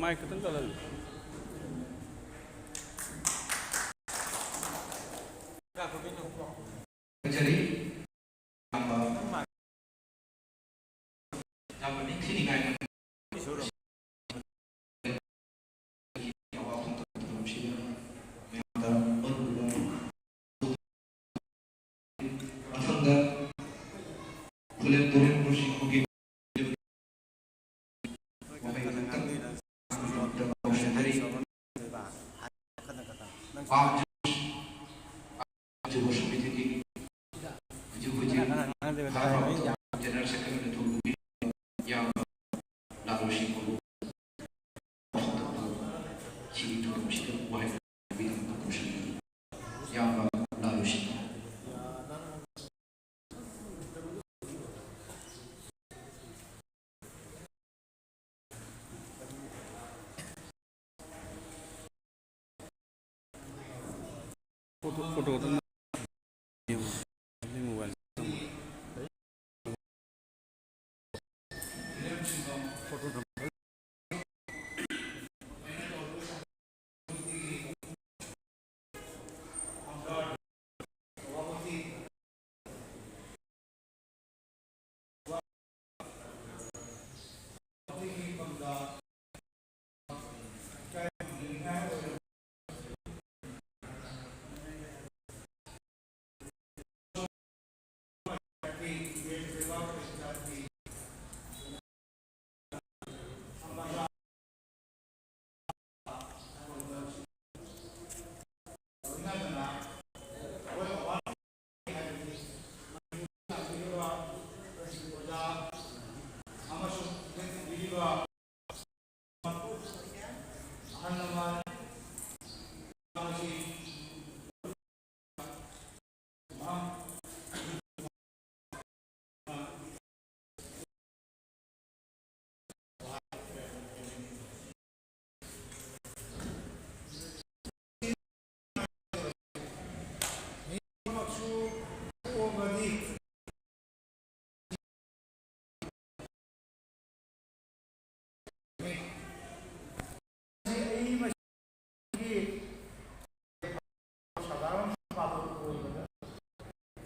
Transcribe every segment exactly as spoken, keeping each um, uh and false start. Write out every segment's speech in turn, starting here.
Mike ꯈꯤꯇꯪ ꯀꯜꯍꯜꯂꯨ꯫ ꯐꯖꯔꯤ꯫ ꯌꯥꯝꯅ ꯅꯤꯡꯊꯤꯅꯤꯡꯉꯥꯏ ꯑꯣꯏꯕ ꯃꯌꯥꯝꯗ ꯃꯊꯪꯗ ꯈꯨꯂꯦꯝ ꯇꯨꯔꯦꯝ ꯃꯨꯔꯁꯤꯡꯍꯣꯒꯤ ꯋꯥꯍꯩ ꯑꯃꯇꯪ ꯍꯪꯖꯔꯤ꯫ ꯄꯥꯝꯖ ꯖꯨꯕ ꯁꯃꯤꯇꯤꯒꯤ ꯍꯧꯖꯤꯛ ꯍꯧꯖꯤꯛ ꯖꯦꯅꯔꯦꯜ ꯁꯦꯀ꯭ꯔꯦꯇꯔꯤ ꯊꯣꯛꯂꯨꯕꯤ ꯏꯌꯥꯝꯕ ꯂꯥꯂꯨꯁꯤꯡꯍꯕꯨ ꯁꯤꯒꯤ ꯊꯧꯔꯝꯁꯤꯗ ꯋꯥꯍꯩ ꯍꯥꯏꯕꯤꯅꯕ ꯀꯧꯁꯤꯟꯖꯔꯤ꯫ ꯏꯌꯥꯝꯕ ꯂꯥꯂꯨꯁꯤꯡꯍ꯫ ꯐꯣꯇꯣ, ꯐꯣꯇꯣꯗ ꯌꯦꯡꯉꯣ꯫ ꯑꯩ ꯃꯣꯕꯥꯏꯜ ꯐꯣꯇꯣ ꯊꯝ-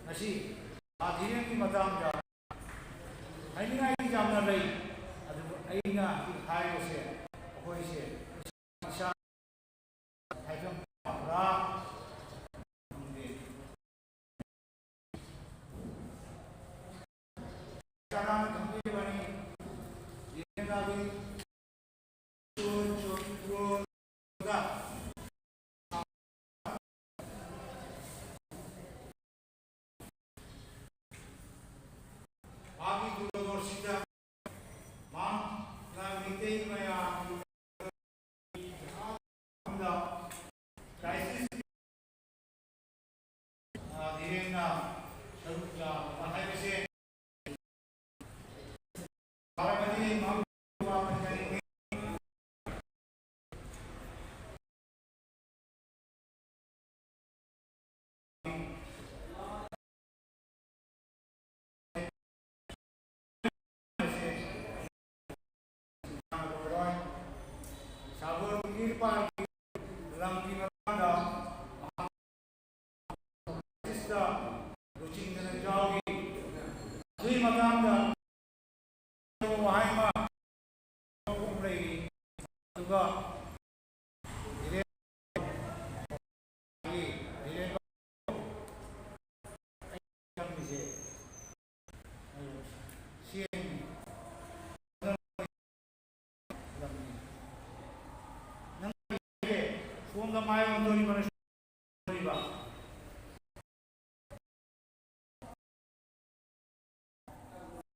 ꯉꯁꯤ ꯁꯥꯊꯤꯔꯦꯟꯒꯤ ꯃꯇꯥꯡꯗ ꯍꯥꯏꯅꯤꯡꯉꯥꯏꯗꯤ ꯌꯥꯝꯅ ꯂꯩ, ꯑꯗꯨꯕꯨ ꯑꯩꯅ ꯍꯥꯏꯕꯁꯦ ꯑꯩꯈꯣꯏꯁꯦ ꯏꯁꯥ ꯍꯥꯏꯐꯝ ꯄꯨꯔꯥ ꯈꯪꯗꯦ꯫ ꯀꯅꯥꯅ ꯈꯪꯕꯤꯔꯤꯕꯅꯤ? ꯌꯦꯡꯒꯥꯕꯤ ꯆꯨ ꯆꯨ ꯆꯨ ꯆꯨ ꯃꯥꯒꯤ ꯗꯨꯔꯗꯔꯁꯤꯗ ꯃꯍꯥꯛꯅ ꯃꯤꯇꯩ ꯃꯌꯥꯝꯒꯤ ꯃꯐꯝꯗ ꯀ꯭ꯔꯥꯏꯁꯤꯁ, ꯑ, ꯙꯤꯔꯦꯟꯅ ꯁꯔꯨꯛ ꯌꯥꯕ ꯍꯥꯏꯕꯁꯦ ꯐꯔꯕꯗꯤ ꯃꯍꯥꯛ ꯋꯥ ꯄꯟꯖꯅꯤꯡꯉꯤ꯫ ꯁꯥꯒꯣꯔꯒꯤ ꯏꯔꯄꯥꯒꯤ ꯂꯝꯒꯤ ꯃꯇꯥꯡꯗ ꯃꯍꯥꯛ ꯂꯨꯆꯤꯡꯗꯅ ꯌꯥꯎꯔꯤ꯫ ꯑꯗꯨꯒꯤ ꯃꯇꯥꯡꯗ ꯋꯥꯍꯩ ꯑꯃ ꯂꯩꯔꯤ꯫ ꯑꯗꯨꯒ ꯏꯔꯦꯟ-, ꯏꯔꯦꯟ-, ꯁꯤ ꯅꯪ ꯁꯣꯝꯗ ꯃꯥꯏ ꯑꯣꯟꯗꯣꯔꯤꯕ ꯅꯠꯇ꯭ꯔꯣ?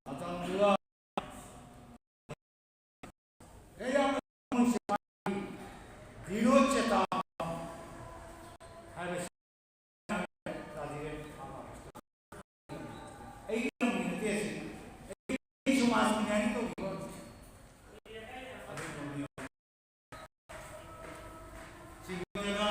ꯃꯇꯝꯗꯨꯗ ꯌꯥꯝꯅ ꯕꯤꯅꯣꯗ ꯆꯦꯇꯥ ꯍꯥꯏꯕꯁꯤ ꯑꯩꯒꯤ ꯂꯝꯒꯤ ꯅꯠꯇꯦ ꯑꯁꯤ꯫ ꯑꯩ ꯁꯃꯥꯖꯀꯤꯅꯤ ꯍꯥꯏꯅ ꯇꯧꯈꯤꯕ꯫ ꯁꯤꯒꯤ ꯑꯣꯏꯅ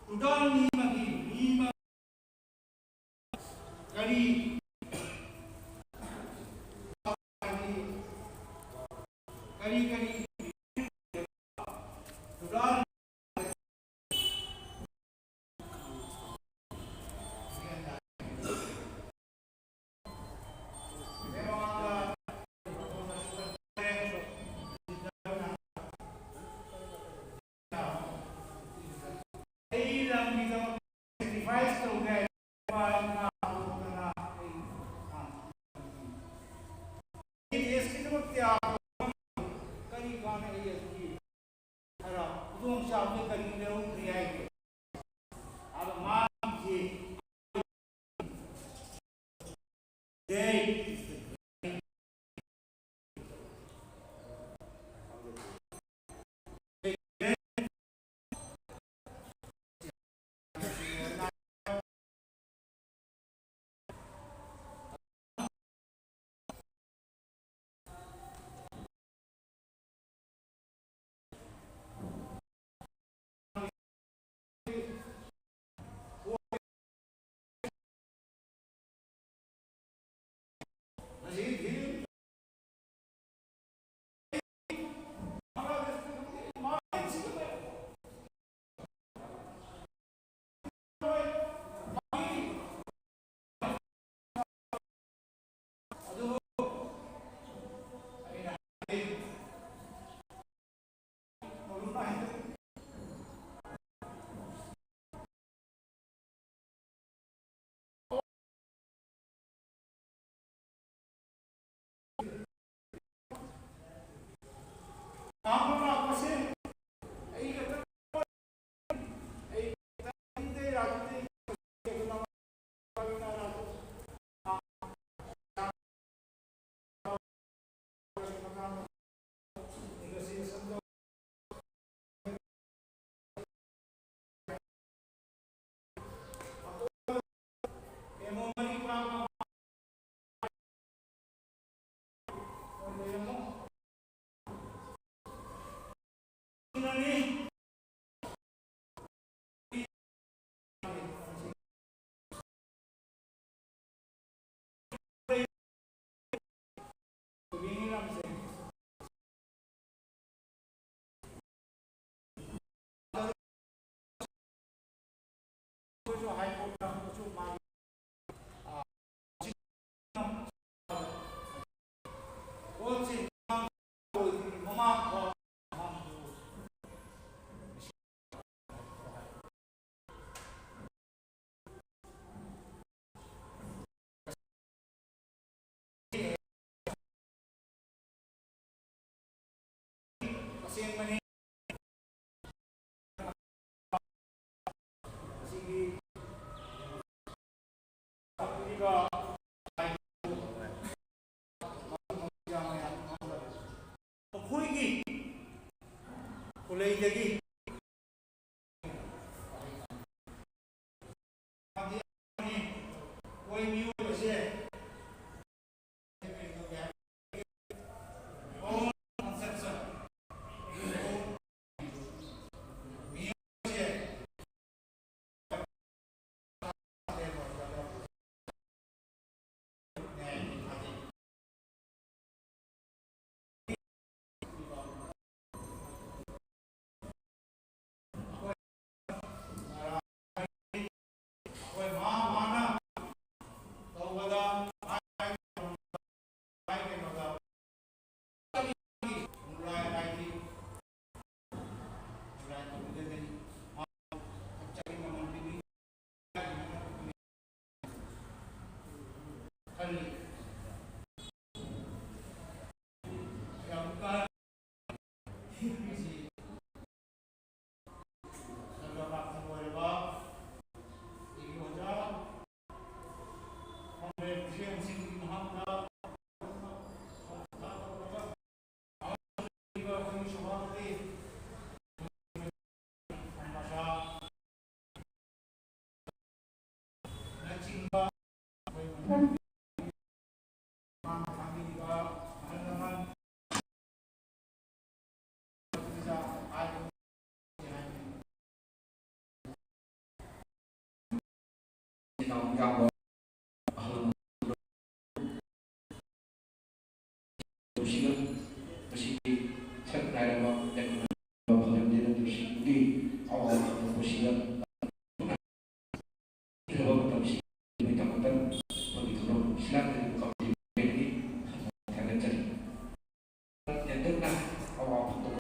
ꯈꯨꯗꯣꯜ ꯃꯤ ꯑꯃꯒꯤ, ꯃꯤ ꯑꯃ ꯀꯔꯤ, ꯀꯔꯤ, ꯀꯔꯤ ꯈꯨꯗꯣꯜ Today, ꯑꯁꯤꯒꯤ ꯀꯩꯗꯒꯤ ꯑꯩꯈꯣꯏ ꯃꯤꯑꯣꯏꯕꯁꯦ ꯅꯨꯡꯁꯤꯅ ꯃꯁꯤꯒꯤ ꯁꯛ ꯅꯥꯏꯔꯕ ꯌꯥꯏꯐꯅ ꯐꯪꯍꯟꯗꯦꯅ ꯅꯨꯡꯁꯤꯕꯒꯤ ꯑꯋꯥꯕ ꯐꯣꯡꯗꯣꯛꯄꯁꯤꯗ ꯄꯤꯔꯕ ꯃꯇꯝꯁꯤ ꯑꯩꯈꯣꯏꯒꯤꯗꯃꯛꯇ ꯑꯩꯈꯣꯏꯒꯤ ꯊꯧꯔꯝ ꯁꯤꯂꯥꯛꯇ ꯀꯝꯃꯤꯇꯤꯒꯤ ꯊꯥꯒꯠꯆꯔꯤ꯫ ꯇꯦꯟꯇꯛꯅ ꯑꯋꯥ ꯐꯣꯡꯗꯣꯛ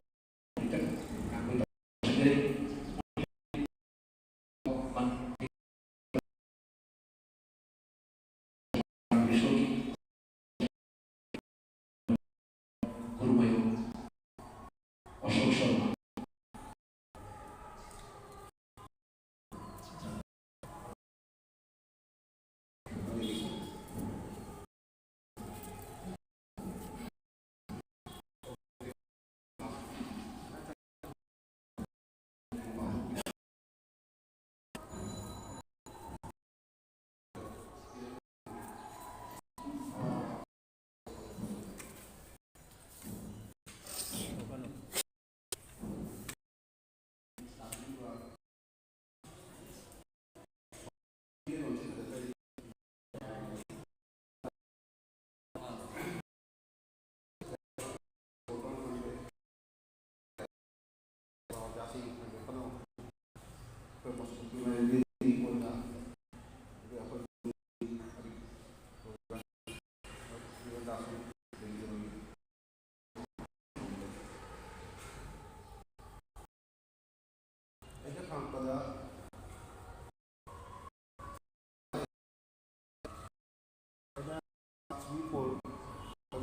ꯁꯤꯛꯁꯇꯤ ꯐꯣꯔ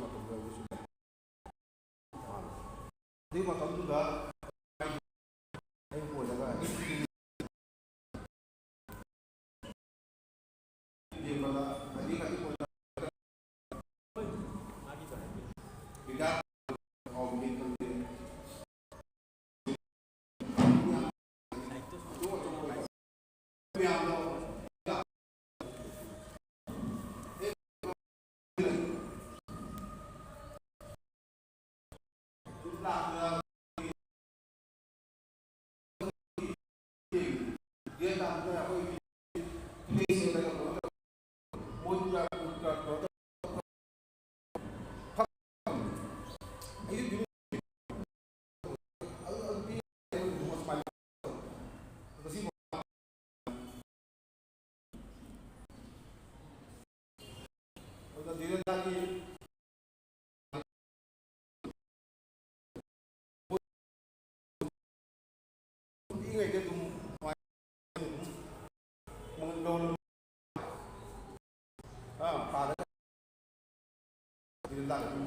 ꯃꯇꯝꯗ ꯑꯣꯏꯕꯁꯨ ꯌꯥꯏ꯫ ꯑꯗꯨꯒꯤ ꯃꯇꯝꯗꯨꯗ ꯑꯩ ꯀꯣꯜꯂꯒ ꯌꯦꯡꯕꯗ ꯈꯖꯤꯛ ꯈꯖꯤꯛ ꯑꯣꯏꯅ ꯃꯥꯒꯤꯗꯣ ꯍꯥꯏꯕꯤꯌꯨ꯫ ꯔꯤꯇꯥꯌꯔ ꯇꯧꯕꯅꯤ ꯈꯪꯗꯦ꯫ ꯃꯌꯥꯝꯗꯣ ꯑꯗꯨꯅ ꯗꯤꯔꯦꯟꯗ꯭ꯔꯒꯤ ꯄꯤꯛꯏꯉꯩꯗ ꯑꯗꯨꯝ ꯃꯉꯣꯟꯗ ꯂꯧꯔ-, ꯑꯥ, ꯄꯥꯔꯒ ꯗꯤꯔꯦꯟꯗ꯭ꯔ ꯑꯗꯨꯝ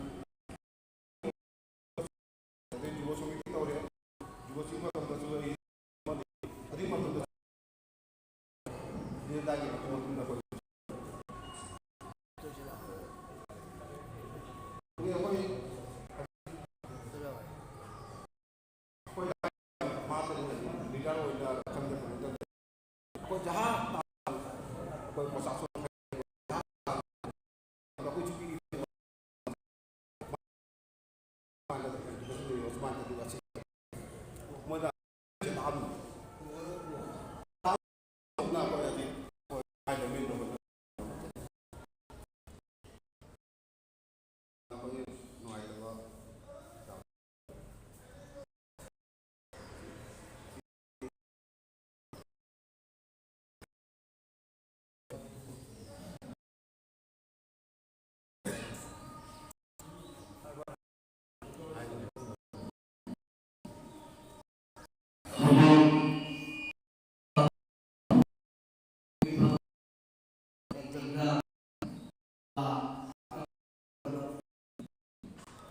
ꯑꯗꯩ ꯖꯨꯒꯣ ꯁꯣꯃꯤꯇꯤ ꯇꯧꯔꯦ꯫ ꯖꯨꯒꯣ ꯁꯣꯃꯤꯇꯤ ꯃꯇꯝꯗꯁꯨ ꯑꯩ ꯑꯗꯨꯒꯤ ꯃꯇꯝꯗ ꯗꯤꯔꯦꯟꯗ꯭ꯔꯒꯤ ꯃꯇꯨꯡ ꯃꯇꯨꯡꯗ ꯑꯩꯈꯣꯏ ꯑꯩꯈꯣꯏ ꯃꯥ ꯂꯤꯗꯔ ꯑꯣꯏꯅ ꯈꯪꯗꯦ, ꯀꯩꯅꯣ ꯇꯧꯗꯦ꯫ ꯑꯩꯈꯣꯏ ꯖꯍꯥ ꯑꯩꯈꯣꯏ ꯄ꯭ꯔꯣꯁꯥꯁꯟ ꯑꯩꯈꯣꯏ ꯆꯨꯄꯤ ꯃꯣꯏꯅ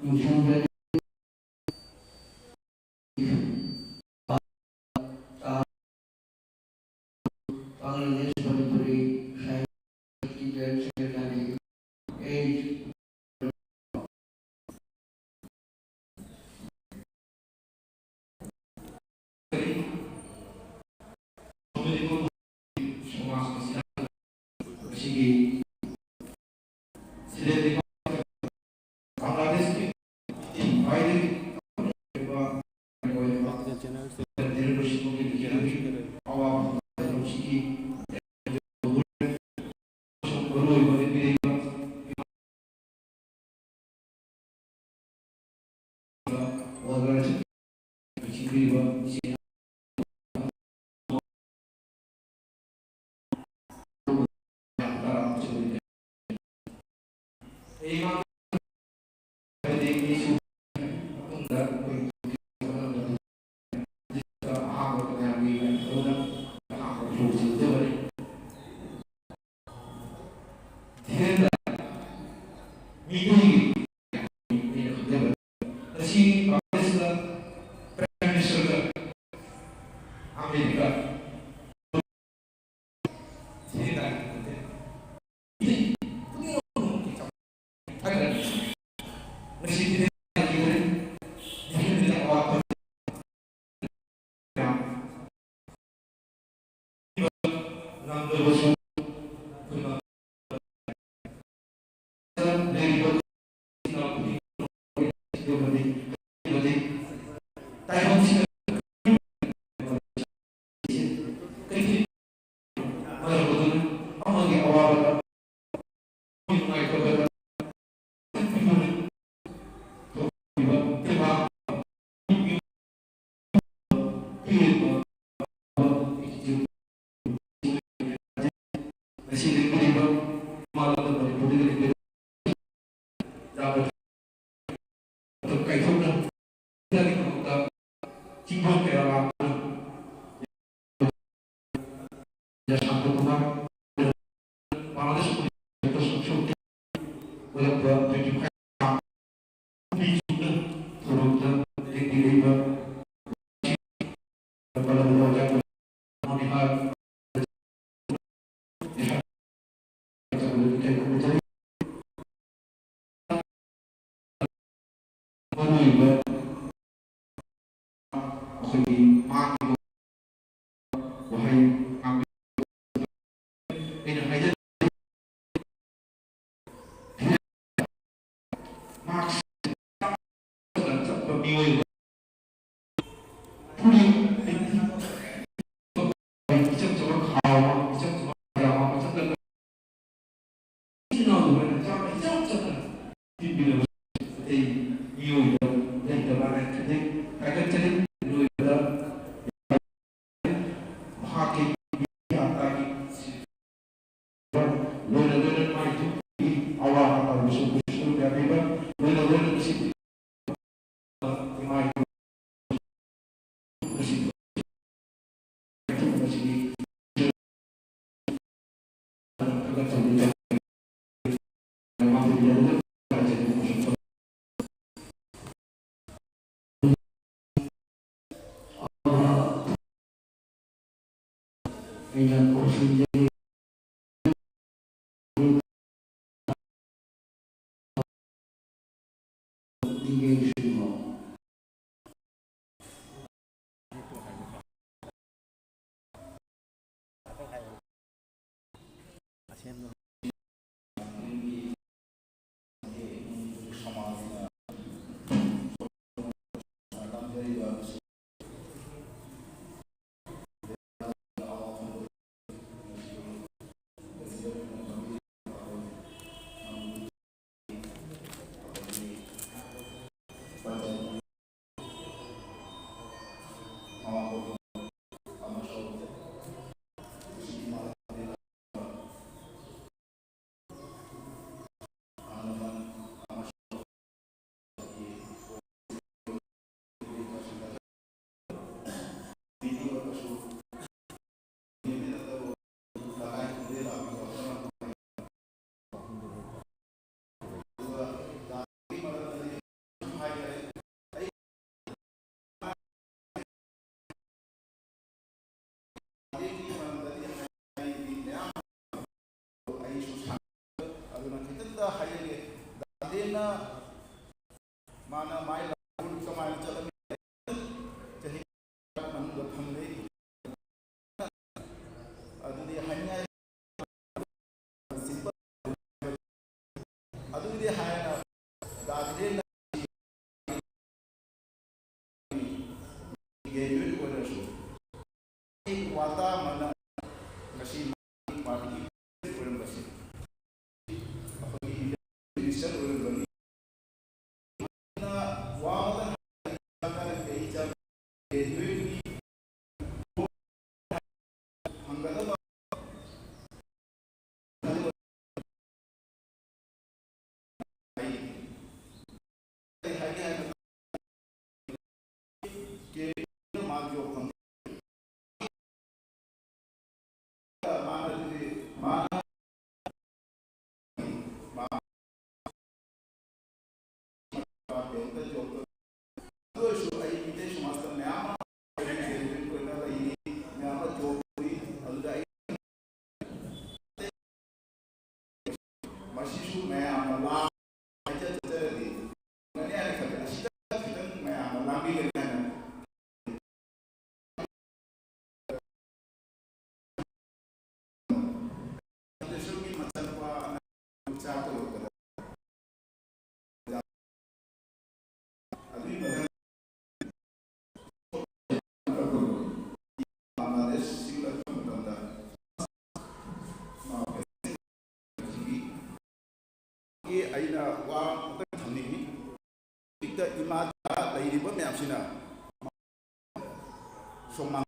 ꯅꯤꯡꯊꯤꯖꯔꯤ꯫ Bangladesh Bhojpuri Sahitya Secretary, age ꯁꯃꯥꯖ ꯑꯁꯤꯒꯤ ꯁꯤꯂꯦꯠ ꯕꯪꯒ꯭ꯂꯥꯗꯦꯁꯀꯤ ꯈ꯭ꯋꯥꯏꯗꯒꯤ ꯑꯣꯏꯕ ꯂꯣꯏꯁꯤꯟꯕꯒꯤ ꯂꯨꯆꯤꯡꯕꯒꯤ ꯑꯋꯥꯕ ꯊꯧꯗꯣꯛꯁꯤꯒꯤ ꯃꯔꯨꯑꯣꯏꯕ ꯂꯦꯞꯄꯤꯔꯤꯕ ꯋꯥꯔꯜ ꯂꯨꯆꯤꯡꯕꯤꯔꯤꯕ ꯏꯆꯦ ꯃꯤꯇꯩꯒꯤ ꯉꯁꯤ ꯀꯪꯒ꯭ꯔꯦꯁꯅ ꯄ꯭ꯔꯥꯏꯝ ꯃꯤꯅꯤꯁꯇꯔꯗ ꯑꯃꯦꯔꯤꯀꯥ ꯀꯥꯏꯊꯣꯛꯅ ꯆꯤꯡꯕ ꯀꯌꯥ ꯂꯥꯛꯄꯅ ꯕꯪꯒ꯭ꯂꯥꯗꯦꯁ ꯑꯣꯏꯔꯛꯄ twenty five ꯑꯩꯈꯣꯏꯒꯤ ꯃꯥꯒꯤ ꯋꯥꯍꯩ ꯉꯥꯡꯕꯤ-, ꯑꯩꯅ ꯍꯥꯏꯖ-, ꯃꯍꯥꯛ ꯆꯠꯄ ꯃꯤꯑꯣꯏ ꯑꯃ꯫ ꯐꯨꯔꯤꯠ, ꯏꯆꯝ ꯆꯝꯕ ꯈꯥꯎ ꯑꯃ, ꯏꯆꯝ ꯆꯝꯕ ꯈꯥꯎ ꯑꯃ ꯆꯠꯂꯒ ꯏꯆꯤꯟ ꯏꯅꯥꯎ ꯑꯗꯨꯃꯥꯏꯅ ꯆꯥꯛ ꯏꯆꯝ ꯆꯝꯅ ꯄꯤꯕꯤꯔꯕ ꯑꯩ ꯃꯤꯑꯣꯏꯕ ꯂꯩꯇꯕ ꯍꯥꯏꯅ ꯈꯟꯖꯩ꯫ ꯊꯥꯒꯠꯆꯔꯤ꯫ ꯂꯣꯏꯕꯗ ꯃꯍꯥꯛꯀꯤ ꯃꯤꯌꯥꯝꯒꯤ ꯂꯣꯏꯅ ꯂꯣꯏꯅ ꯃꯥꯏ ꯇꯨꯞꯄꯤ ꯑꯋꯥ ꯑꯅꯥꯕꯁꯨ ꯀꯩꯁꯨ ꯌꯥꯕꯤꯕ ꯂꯣꯏꯅ ꯂꯣꯏꯅ ꯉꯁꯤ ꯏꯃꯥ ꯏꯕꯦꯝꯃ ꯉꯁꯤ ꯑꯩꯅ ꯈꯨꯔꯁꯤꯡꯖꯔꯤ꯫ ꯋꯥꯇꯥ ꯑꯃꯅ ꯉꯁꯤ ꯃꯥꯒꯤ ꯄꯥꯔꯇꯤꯒꯤ ꯑꯣꯏꯔꯝꯕꯁꯤ ꯑꯩꯈꯣꯏꯒꯤ ꯃꯤꯅꯤꯁꯇꯔ ꯑꯣꯏꯔꯝꯕꯅꯤ꯫ ꯋꯥ ꯑꯃꯇꯪ ꯍꯥꯏꯖꯒꯦ, ꯑꯩ ꯏꯆꯥ ꯒ꯭ꯔꯦꯖꯨꯋꯦꯠꯀꯤ ꯐꯪꯒꯗꯕ ꯑꯗꯨ ꯑꯣꯏꯔꯁꯨ ꯑꯩ ꯃꯤꯇꯩ ꯁꯃꯥꯖꯇ ꯃꯌꯥꯝ ꯑꯃ ꯃꯌꯥꯝ ꯑꯃ ꯖꯣꯕ ꯇꯧꯏ꯫ ꯑꯗꯨꯗ ꯑꯩ ꯃꯁꯤꯁꯨ ꯃꯌꯥꯝꯅ ꯂꯥ ꯍꯥꯏꯖ ꯆꯠꯆꯔꯗꯤ ꯉꯝꯒꯅꯤ ꯍꯥꯏꯅ ꯈꯜꯂꯤ꯫ ꯑꯁꯤꯗ ꯈꯤꯇꯪ ꯃꯌꯥꯝꯅ ꯂꯥꯡꯕꯤꯒꯅꯤ ꯍꯥꯏꯅ ꯁꯣꯝꯒꯤ ꯃꯆꯥꯅꯨꯄꯥ ꯑꯉꯥꯡ ꯆꯥꯛ ꯇꯧꯔꯛꯄꯗ ꯑꯗꯨꯒꯤ ꯃꯊꯪ ꯕꯪꯒ꯭ꯂꯥꯗꯦꯁ ꯁꯤꯒꯤ ꯃꯇꯝꯗ ꯑꯩꯅ ꯋꯥ ꯑꯃꯇꯪ ꯊꯝꯅꯤꯡꯉꯤ꯫ ꯍꯧꯖꯤꯛꯇ ꯏꯃꯥꯗ ꯂꯩꯔꯤꯕ ꯃꯌꯥꯝꯁꯤꯅ ꯁꯣꯃꯥꯡ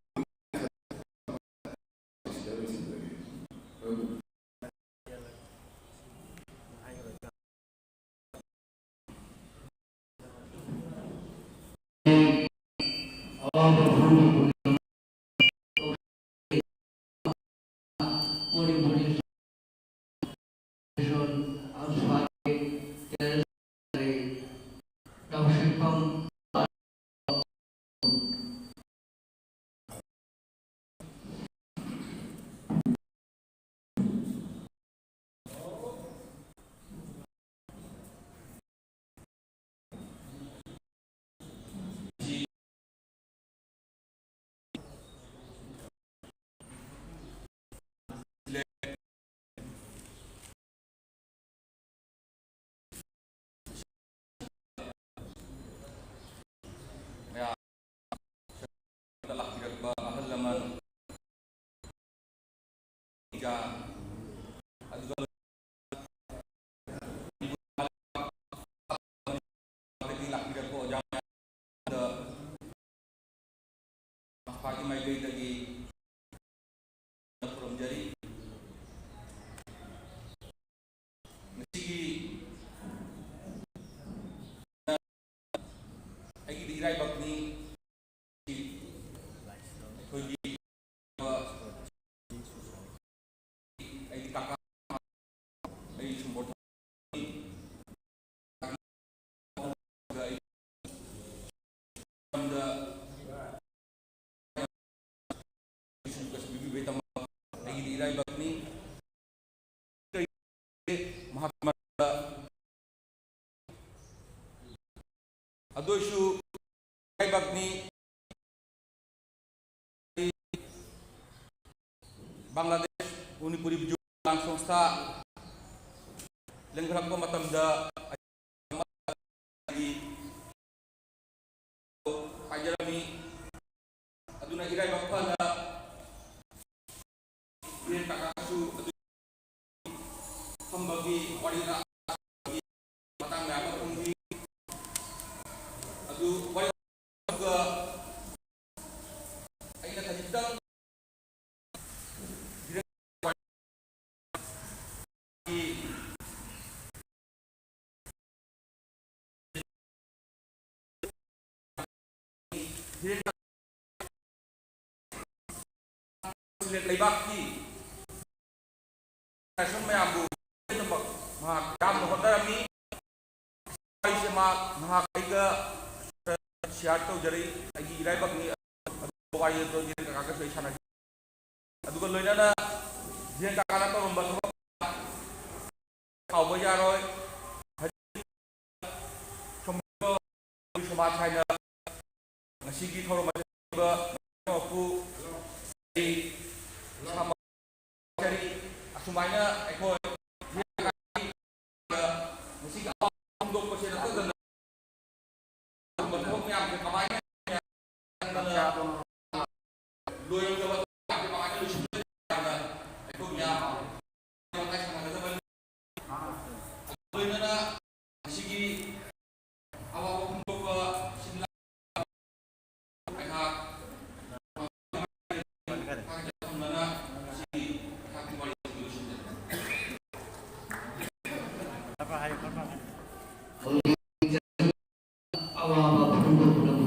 ꯏꯔꯥꯏꯕꯛꯅꯤ꯫ ꯑꯩꯈꯣꯏꯒꯤ ꯑꯩꯒꯤ ꯀꯥꯀꯥ, ꯑꯩ ꯁꯨꯝꯕꯣꯜ ꯃꯇꯝꯗ ꯑꯩꯒꯤꯗꯤ ꯏꯔꯥꯏꯕꯛꯅꯤ꯫ ꯃꯍꯥꯛꯀꯤ ꯃꯔꯛꯇ ꯑꯗꯨ ꯑꯣꯏꯁꯨ ꯏꯔꯥꯏꯕꯛꯅꯤ꯫ ꯕꯪꯒ꯭ꯂꯥꯗꯦꯁ ꯃꯅꯤꯄꯨꯔꯤ ꯕꯤꯖꯨ ꯀꯂꯥꯟ ꯁꯪꯁꯊꯥ ꯂꯤꯡꯈꯠꯂꯛꯄ ꯃꯇꯝꯗ ꯍꯥꯏꯖꯔꯝꯃꯤ꯫ ꯑꯗꯨꯅ ꯏꯔꯥꯏꯕꯛ ꯐꯅ ꯏꯔꯦꯟ ꯀꯥꯀꯥꯁꯨ ꯑꯗꯨ ꯐꯝꯕꯒꯤ ꯋꯥꯔꯤꯗ ꯃꯇꯥꯡ ꯃꯌꯥꯝ ꯑꯃ ꯐꯪꯈꯤ꯫ ꯑꯗꯨ ꯋꯥꯔꯤ ꯑꯗꯨꯒ ꯑꯩꯅ ꯈꯖꯤꯛꯇꯪ ꯂꯩꯕꯥꯛꯀꯤ ꯁꯨꯝ ꯃꯌꯥꯝꯕꯨ ꯃꯍꯥꯛ ꯌꯥꯝꯅ ꯍꯣꯠꯅꯔꯝꯃꯤ꯫ ꯑꯩꯁꯦ ꯃꯍꯥꯛ, ꯃꯍꯥꯛ ꯑꯩꯒ ꯁꯤꯌꯥꯔ ꯇꯧꯖꯔꯛꯏ꯫ ꯑꯩꯒꯤ ꯏꯔꯥꯏꯕꯛꯅꯤ꯫ ꯑꯗꯨꯒ ꯋꯥꯔꯤ ꯑꯗꯨ ꯀꯥꯀꯥꯒꯁꯨ ꯑꯩ ꯁꯥꯟꯅꯈꯤ꯫ ꯑꯗꯨꯒ ꯂꯣꯏꯅꯅ ꯖꯦꯟ ꯀꯥꯀꯥꯅ ꯇꯧꯔꯝꯕ ꯊꯕꯛ ꯀꯥꯎꯕ ꯌꯥꯔꯣꯏ꯫ ꯁꯣꯝ ꯁꯃꯥꯖ ꯍꯥꯏꯅ ꯉꯁꯤꯒꯤ ꯊꯧꯔꯝ ꯑꯁꯤꯗ ꯃꯄꯨ ꯑꯩ ꯏꯁꯥꯃꯛ ꯆꯔꯤ꯫ ꯑꯁꯨꯃꯥꯏꯅ ꯑꯩꯈꯣꯏ ꯉꯁꯤꯒꯤ ꯑꯋꯥꯕ ꯐꯣꯡꯗꯣꯛꯄꯁꯦ ꯅꯠꯇꯗꯅ ꯑꯗꯨꯒꯨꯝꯕ ꯊꯕꯛ ꯃꯌꯥꯝꯁꯦ ꯀꯃꯥꯏꯅ ꯂꯣꯏꯔꯝꯗꯕ ꯊꯕꯛ ꯃꯌꯥꯝꯁꯦ ꯀꯃꯥꯏꯅ ꯂꯣꯏꯁꯤꯟꯗꯣꯏꯅꯣ ꯍꯥꯏꯕꯗ ꯑꯩꯈꯣꯏ ꯃꯌꯥꯝ ꯋꯥꯇꯥꯏ ꯁꯥꯟꯅꯒꯗꯕꯅꯤ꯫ ꯂꯣꯏꯅꯅ ꯃꯁꯤꯒꯤ ꯑꯋꯥꯕ ꯐꯣꯡꯗꯣꯛꯄ ꯁꯤꯟ ꯂꯥꯡ ꯑꯩꯍꯥꯛ ꯊꯝꯂꯒ ꯃꯁꯤꯒꯤ ꯑꯩꯍꯥꯛꯀꯤ ꯋꯥꯔꯤ ꯑꯁꯤ ꯂꯣꯏꯁꯤꯟꯖꯔꯒꯦ꯫ ꯑꯋꯥꯕ ꯐꯣꯡꯗꯣꯛꯄꯗ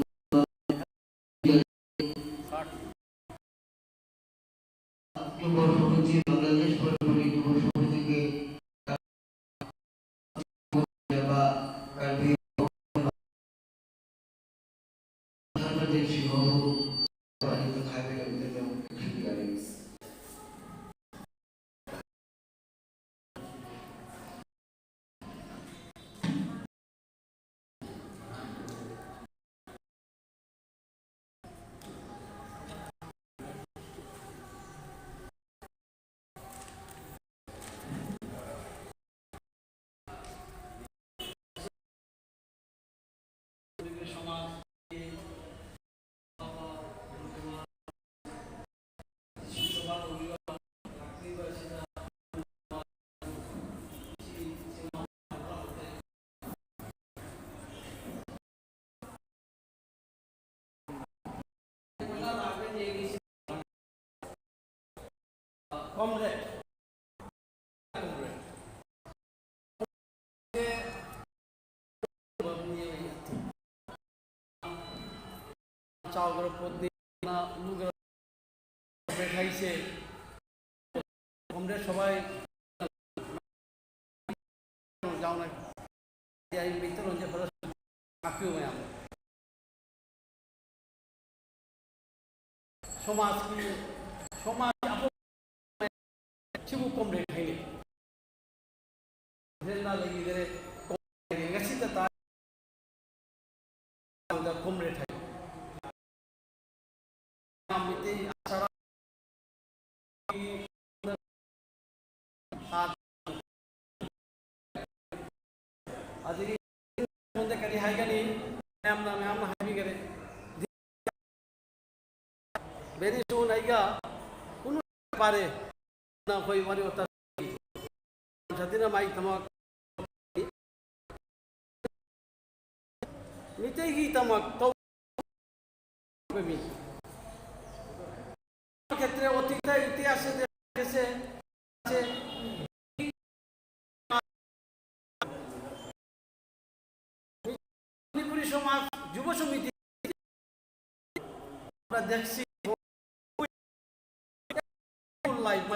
Comrade. চাওয়ার পথ দিয়ে না লুগরা বেঠাইছে। কমরেড সবাই যাও না। এই ভিতরে যে ফরজ কাফিও মে আমরা। সমাজ কি, সমাজ আপন ছিবু কমরেড হইনি। রেন্না লাগি রে কমরেড গেছি তা তা কমরেড হই। আমি তেই আশা ꯑꯗꯒꯤ ꯃꯌꯥꯝꯅ, ꯃꯌꯥꯝꯅ ꯍꯥꯏꯕꯤꯈꯔꯦ꯫ Very soon ꯑꯩꯒ ꯄꯨꯟꯅ ꯄꯥꯔꯦ꯫ ꯑꯩꯈꯣꯏ ꯋꯥꯔꯤ ꯋꯥꯇꯥꯏ ꯁꯥꯗꯨꯅ ꯃꯥꯒꯤꯗꯃꯛ ꯃꯤꯇꯩꯒꯤꯗꯃꯛ ꯇꯧꯕ ꯃꯤ꯫ ক্ষেত্রে অতীতে ইতিহাসে দেখেছে যে মণিপুরী সমাজ যুব সমিতি আমরা দেখছি লাইফ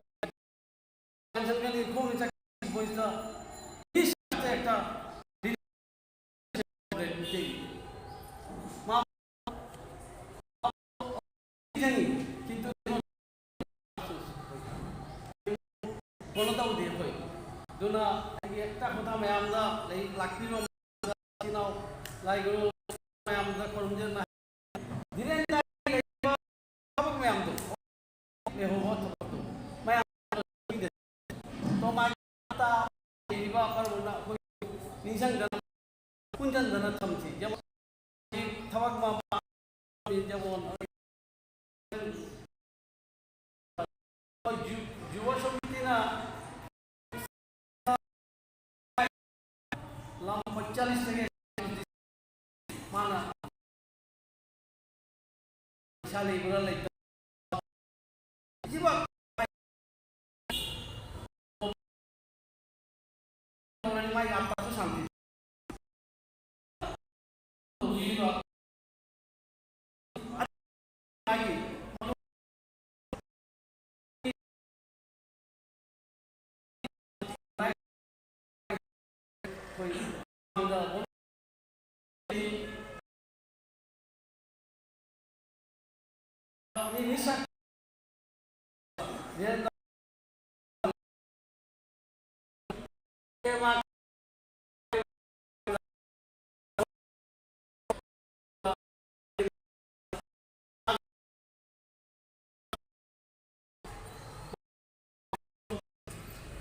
একটা ꯃꯥ ꯈꯤꯇꯪ, ꯀꯤꯟꯇꯨ ꯀꯩꯅꯣ ꯇꯧꯗꯦ ꯑꯩꯈꯣꯏ꯫ ꯑꯗꯨꯅ ꯑꯩꯒꯤ ꯍꯦꯛꯇ ꯈꯨꯗꯥ ꯃꯌꯥꯝꯗ ꯂꯩ ꯂꯥꯛꯄꯤꯕ ꯃꯌꯥꯝꯗ, ꯏꯆꯤꯟ ꯏꯅꯥꯎ ꯂꯥꯏ ꯒꯨꯔꯨ ꯃꯌꯥꯝꯗ ꯈꯨꯔꯨꯝꯖꯅ ꯙꯤꯔꯦꯟꯗ꯭ꯔ ꯂꯩꯔꯤꯕ ꯊꯕꯛ ꯃꯌꯥꯝꯗꯣ ꯂꯩꯍꯧꯕ ꯊꯕꯛꯇꯣ ꯃꯌꯥꯝ ꯇꯣꯉꯥꯟ ꯂꯩꯔꯤꯕ ꯑꯩꯈꯣꯏ ꯅꯤꯡꯁꯤꯡꯗꯅ ꯄꯨꯟꯁꯤꯟꯗꯅ ꯊꯝꯁꯤ꯫ যেমন যু-, যুব সমিতি না ꯂꯝ ꯄꯣꯏꯟꯠ ꯆꯥꯂꯤꯁ ꯇꯒꯤ ꯃꯥꯅ ꯄꯩꯁꯥ ꯂꯩꯕ꯭ꯔꯥ ꯂꯩꯇꯕ꯭ꯔꯥ? ꯍꯧꯖꯤꯛꯃꯛ ꯃꯥꯒꯤ ꯑꯄꯥꯁꯨ ꯁꯥꯟꯇꯤ꯫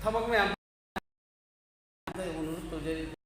ꯊꯕꯛ ꯃꯌꯥꯝ ꯇꯧꯖꯔꯤ꯫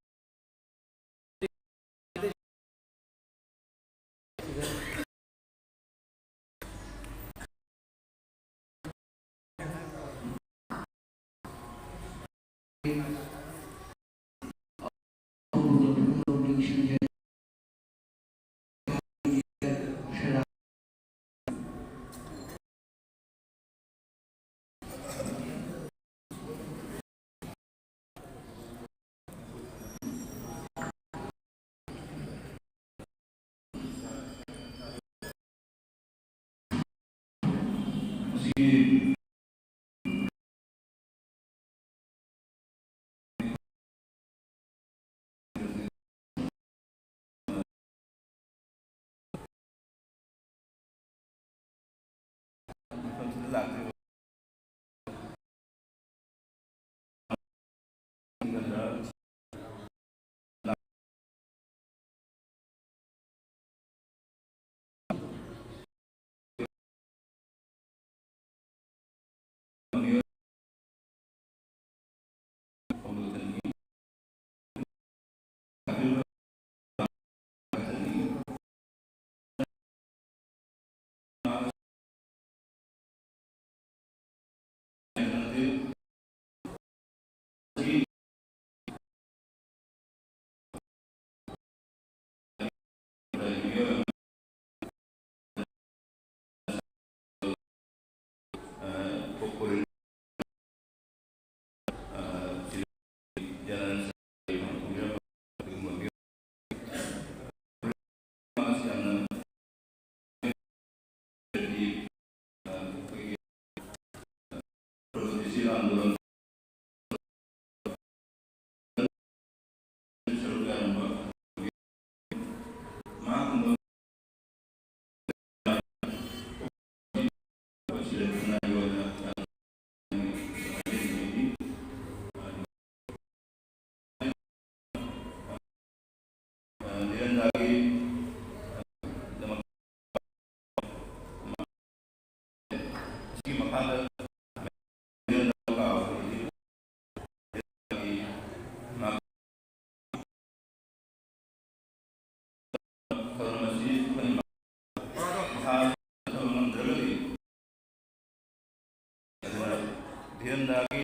ꯙꯤꯔꯦꯟꯗ꯭ꯔꯒꯤ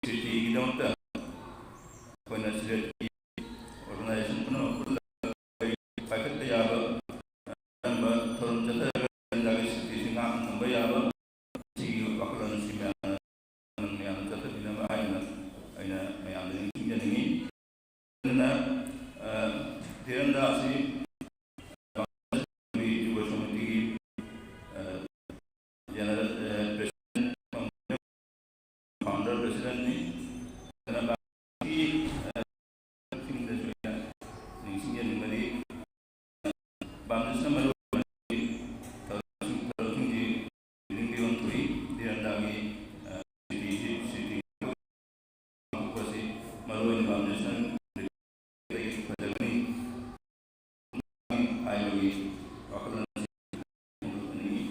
ꯁꯤꯇꯤꯒꯤꯗꯃꯛꯇ ꯑꯩꯈꯣꯏꯅ ꯁꯤꯂꯦꯠꯀꯤ organization ꯄꯨꯝꯅꯃꯛ ꯄꯨꯜꯂꯒ ꯄꯥꯏꯈꯠꯄ ꯌꯥꯕ, ꯑꯆꯝꯕ ꯊꯧꯔꯝ ꯆꯠꯊꯔꯒ ꯙꯤꯔꯦꯟꯗ꯭ꯔꯒꯤ ꯁꯤꯇꯤꯁꯤ ꯉꯥꯛꯅ ꯊꯝꯕ ꯌꯥꯕ, ꯁꯤꯒꯤ ꯋꯥꯈꯜꯂꯣꯟ ꯑꯁꯤ ꯃꯌꯥꯝꯅ, ꯃꯌꯥꯝꯅ ꯆꯠꯊꯕꯤꯅꯕ ꯍꯥꯏꯅ ꯑꯩꯅ ꯃꯌꯥꯝꯗ ꯅꯤꯡꯁꯤꯡꯖꯅꯤꯡꯏ꯫ ꯑꯗꯨꯅ, ꯑ, ꯙꯤꯔꯦꯟꯗ꯭ꯔ ꯑꯁꯤ ꯌꯨꯕ ꯁꯃꯤꯇꯤꯒꯤ, ꯑ, general, ꯑ, president, founder presidentꯅꯤ꯫ ꯑꯗꯨꯅ ꯁꯤꯡꯗꯁꯨ ꯑꯩꯅ ꯅꯤꯡꯁꯤꯡꯖꯅꯤꯡꯕꯗꯤ, ꯕꯥꯝꯅꯤꯁꯅ ꯃꯔꯨꯑꯣꯏꯕ ꯊꯧꯔꯝꯁꯤꯡ, ꯊꯧꯔꯝꯁꯤꯡꯁꯤ ꯂꯤꯡꯕꯤꯐꯝ ꯊꯣꯛꯏ꯫ ꯙꯤꯔꯦꯟꯗ꯭ꯔꯒꯤ, ꯑ, ꯁꯤꯇꯤꯁꯤ, ꯁꯤꯇꯤ ꯄꯥꯡꯊꯣꯛꯄꯁꯤ ꯃꯔꯨꯑꯣꯏꯅ ꯕꯥꯝꯅꯤꯁꯅ ꯐꯖꯒꯅꯤ ꯍꯥꯏꯕꯒꯤ ꯋꯥꯈꯜꯂꯣꯟ ꯑꯁꯤ ꯐꯣꯡꯗꯣꯛꯆꯅꯤꯡꯏ꯫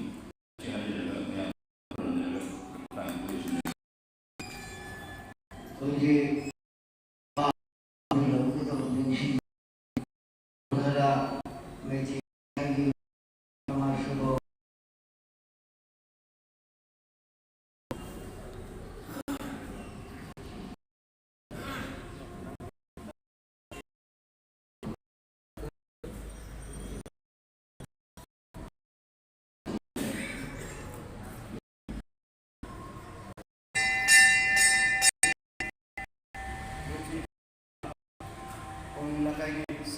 ꯁꯤ ꯍꯥꯏꯖꯔꯒ ꯃꯌꯥꯝ ꯈꯨꯔꯨꯝꯖꯔꯒ ꯃꯇꯥꯡ ꯑꯁꯤꯗ ꯂꯣꯏꯁꯤꯟꯖꯔꯒꯦ꯫ ꯍꯧꯖꯤꯛ ꯂꯧꯒꯗꯕ ꯅꯤꯡꯁꯤꯡ ꯈꯔ ꯃꯩꯇꯩ ꯃꯉꯥꯁꯨꯕ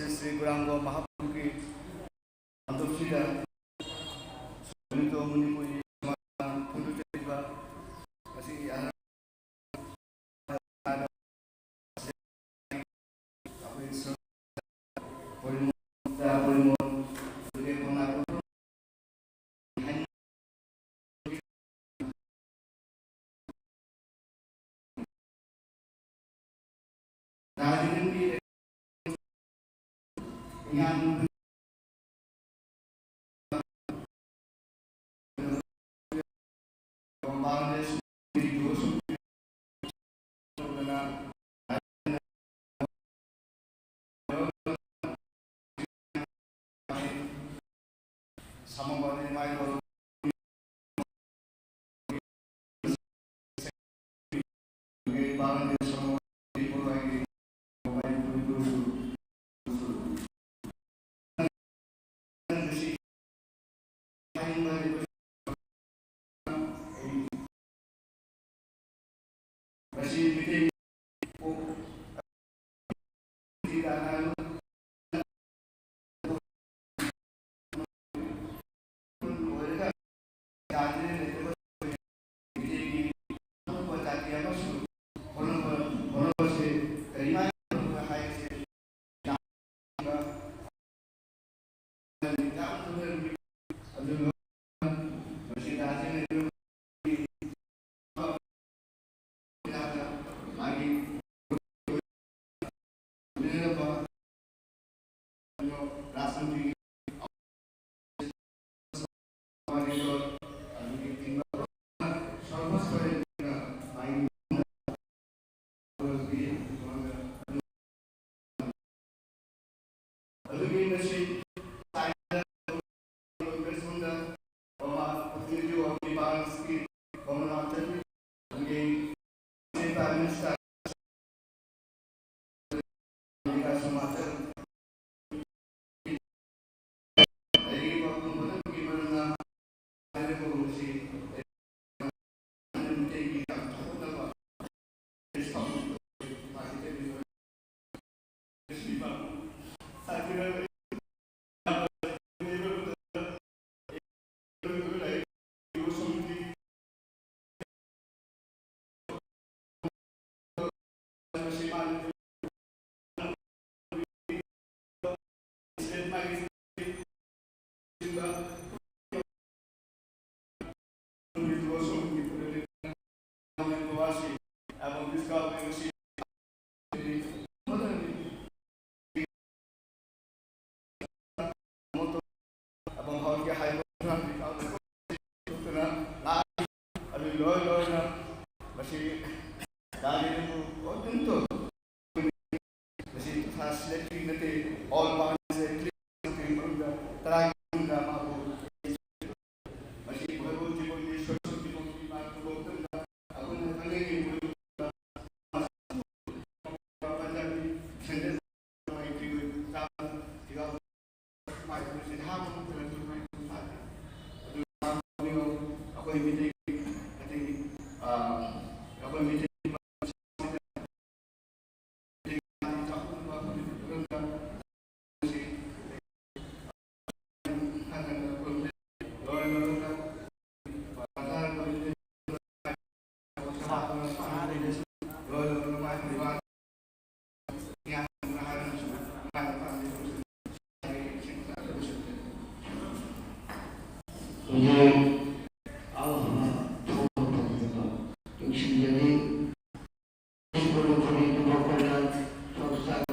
ꯁ꯭ꯔꯤ ꯒꯨꯔꯥꯡꯒꯣ ꯃꯍꯥꯄ꯭ꯔꯚꯨꯒꯤ ꯄꯥꯟꯊꯣꯛꯁꯤꯗ ꯁꯣꯃꯤꯇꯣ ꯃꯅꯤꯄꯨꯔꯤ ꯐꯣꯡꯗꯣꯛꯆꯔꯤꯕ ꯉꯁꯤꯒꯤ ꯑꯍꯜ ꯑꯗꯨ ꯂꯣꯏ ꯂꯣꯏꯅ ꯃꯁꯤ ꯒꯥꯔꯤꯗꯨꯕꯨ ꯑꯗꯨꯝ ꯇꯧ꯫ ꯃꯁꯤ ꯊꯥ ꯁꯤꯂꯦꯛꯇ꯭ꯔꯤ ꯅꯠꯇꯦ, ꯑꯣꯜ ꯄꯥꯔꯇꯤꯁꯦ ꯀ꯭ꯂꯤꯌꯔ ꯃꯅꯨꯡꯗ ꯇꯔꯥꯒꯤ ꯃꯅꯨꯡꯗ ꯃꯥꯕꯨ ꯃꯁꯤ ꯃꯣꯏꯕꯨ ꯖꯤꯕꯟꯒꯤ ꯁꯣꯏꯁꯣꯏ ꯖꯤꯕꯟꯒꯤ ꯃꯥ ꯈꯨꯗꯣꯡ ꯃꯇꯝꯗ ꯑꯩꯈꯣꯏꯅ ꯈꯪꯅꯤꯡꯉꯤ ꯃꯣꯏꯕꯨ ꯄꯟꯖꯥꯕꯤ ꯁꯦꯟꯇ꯭ꯔꯦꯜ ꯃꯥꯏ ꯐꯤꯔꯣꯏ ꯆꯥꯕ ꯐꯤꯔꯣꯜ ꯑꯩꯈꯣꯏ ꯃꯤꯇꯩ ꯑꯇꯩ ꯑꯩꯈꯣꯏ ꯃꯤꯇꯩ ꯍꯧꯖꯤꯛ ꯑꯋꯥꯕ ꯊꯣꯛꯄ ꯐꯪꯗꯕ ꯅꯨꯡꯁꯤꯖꯔꯤ꯫ ꯃꯅꯤꯄꯨꯔ ꯃꯈꯣꯏꯅ ꯁꯣꯝ ꯁꯥꯏ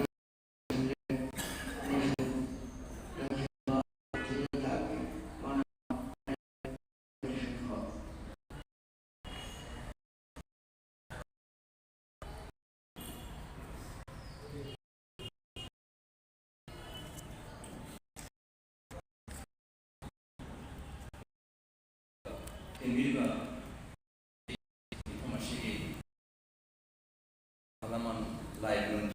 ꯊꯦꯡꯕꯤꯔꯤꯕ ꯃꯤꯐꯝ ꯑꯁꯤꯒꯤ ꯈꯨꯂꯃꯟ ꯂꯥꯏ ꯒꯨꯔꯨ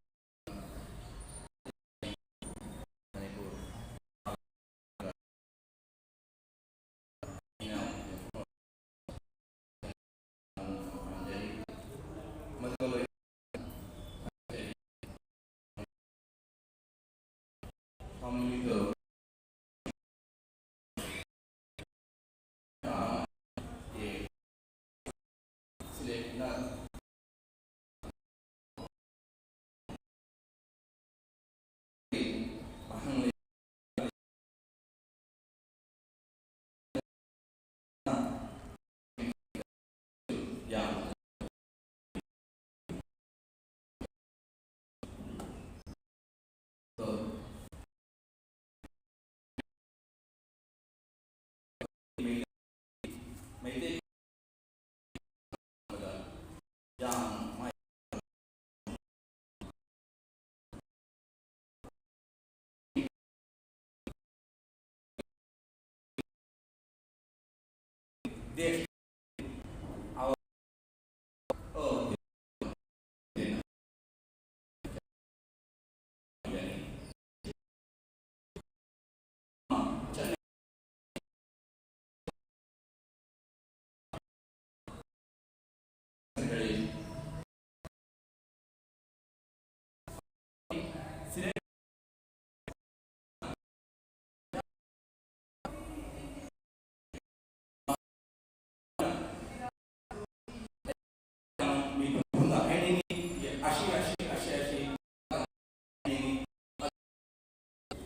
ꯃꯅꯤꯄꯨꯔ देश और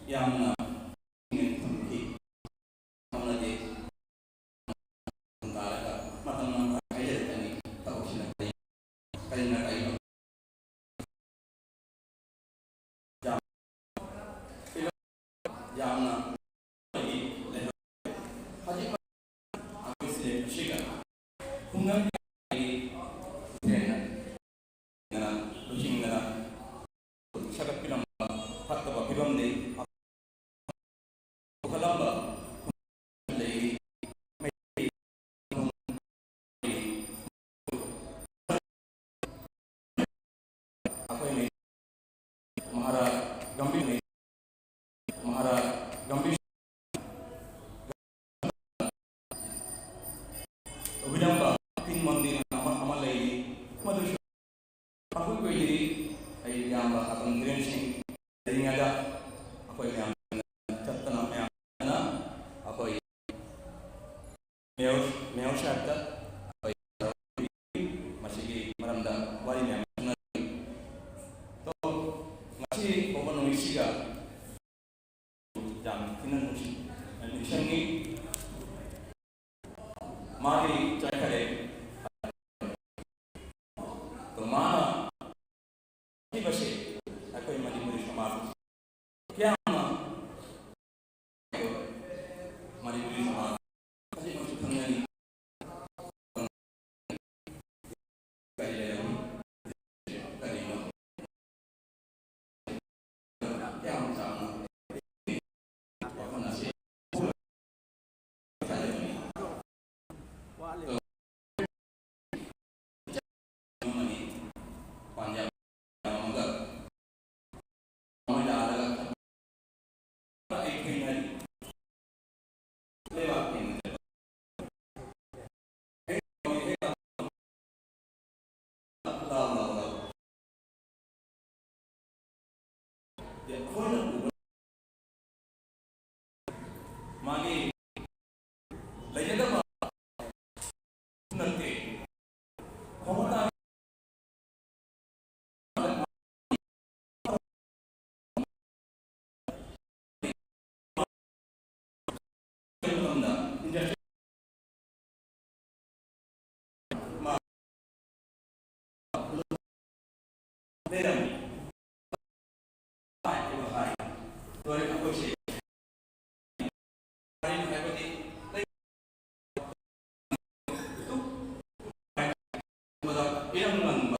ꯌꯥꯝꯅ ꯊꯝꯈꯤ꯫ ꯇꯥꯔꯒ ꯃꯇꯝ ꯑꯃ ꯍꯥꯏꯖꯔꯛꯀꯅꯤ꯫ ꯊꯕꯛꯁꯤꯅ ꯀꯔꯤ, ꯀꯔꯤꯅ ꯀꯔꯤꯅꯣ? ꯌꯥꯝ, ꯌꯥꯝꯅ ꯍꯧꯖꯤꯛ ꯑꯩꯈꯣꯏ ꯁꯤꯗ ꯈꯨꯡꯒꯪꯒꯤ ꯂꯨꯆꯤꯡꯗꯅ ꯁꯥꯒꯠꯄꯤꯔꯝꯕ ꯐꯠꯇꯕ ꯐꯤꯕꯝꯗꯤ ꯄꯨꯈꯠꯂꯝꯕ ꯂꯩꯔꯤ꯫ ꯑꯩꯈꯣꯏ ꯃꯍꯥꯔꯥꯖ ꯒꯝꯚꯤꯔ, ꯃꯍꯥꯔꯥꯖ ꯒꯝꯚꯤꯔ ꯎꯕꯤꯔꯝꯕ ꯇꯤꯟ ꯃꯟꯗꯤꯔ ꯑꯃ, ꯑꯃ ꯂꯩꯔꯤ꯫ ꯃꯗꯨꯁꯨ ꯑꯩꯈꯣꯏ ꯀꯨꯏꯗ꯭ꯔꯤ꯫ ꯑꯩ ꯏꯌꯥꯝꯕ ꯑꯇꯣꯝ ꯀꯤꯔꯟ ꯁꯤꯡ ꯂꯩꯔꯤꯉꯩꯗ ꯑꯩꯈꯣꯏ ꯃꯌꯥꯝ ꯆꯠꯇꯅ, ꯃꯌꯥꯝꯅ ꯑꯩꯈꯣꯏ ꯃꯦꯌꯔ, ꯃꯦꯌꯔ ꯁꯥꯍꯦꯕꯇ ꯑꯩꯈꯣꯏ ꯃꯁꯤꯒꯤ ꯃꯔꯝꯗ ꯋꯥꯔꯤ ꯃꯌꯥꯝ ꯁꯥꯟꯅꯔꯤ꯫ ꯑꯗꯣ ꯉꯁꯤ ꯐꯥꯎꯕ ꯅꯨꯃꯤꯠꯁꯤꯒ ꯌꯥꯝ ꯊꯤꯅ ꯅꯨꯡꯁꯤ-, ꯅꯤꯡꯁꯤꯡꯉꯤ꯫ ꯃꯥꯗꯤ ꯆꯠꯈꯔꯦ꯫ ꯑꯗꯣ ꯃꯥꯅ ꯄꯤꯕꯁꯦ ꯑꯩꯈꯣꯏ ꯃꯅꯤꯄꯨꯔꯤ ꯁꯃꯥꯖ ꯀꯌꯥ ꯑꯃ ꯃꯅꯤꯄꯨꯔꯤ ꯁꯃꯥꯖ ꯍꯧꯖꯤꯛꯃꯛꯁꯨ ꯈꯪꯅꯔꯤ꯫ ꯀꯔꯤ ꯂꯩꯔꯝꯃꯤ? ꯀꯔꯤꯅꯣ? ꯀꯌꯥꯝ ꯑꯩꯈꯣꯏꯅ ꯎꯕ ꯃꯥꯒꯤ ꯂꯩꯖꯗꯕ ꯅꯠꯇꯦ꯫ ꯈꯣꯡꯕ ꯇꯥꯔꯦ꯫ ꯃꯇꯝꯗ ꯃꯥ ꯂꯩꯔꯝꯃꯤ꯫ ꯍꯥꯏ, ꯍꯥꯏ꯫ ꯂꯣꯏꯔꯦ, ꯑꯩꯈꯣꯏꯁꯦ꯫ ꯍꯥꯏꯕꯗꯤ ꯏꯔꯝ ꯅꯪꯕ꯫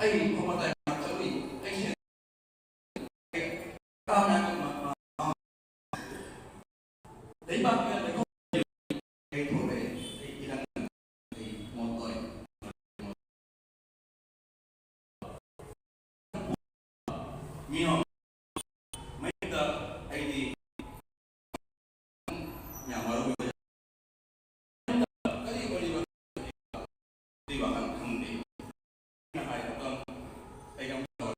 ꯑꯩ ꯃꯇꯥꯏ ꯆꯠꯂꯨꯏ꯫ ꯑꯩꯁꯦ ꯂꯩꯕꯥꯛꯀꯤ ꯂꯩꯈꯣꯝ ꯀꯩꯊꯣꯛꯑꯦ꯫ ꯑꯩ ꯏꯔꯝ ꯅꯪꯕ꯫ ꯑꯩ ꯃꯣꯠ ꯑꯣꯏ꯫ ꯃꯤꯅ ꯃꯌꯨꯝꯗ ꯑꯩꯗꯤ ꯌꯥꯝ ꯃꯔꯨ ꯑꯣꯏ꯫ ꯀꯔꯤ ꯑꯣꯏꯔꯤꯕ? ꯋꯥꯈꯜ ꯈꯪꯗꯦ꯫ ꯑꯩꯅ ꯍꯥꯏꯕ ꯑꯩ ꯌꯥꯝ ꯇꯧꯔꯦ꯫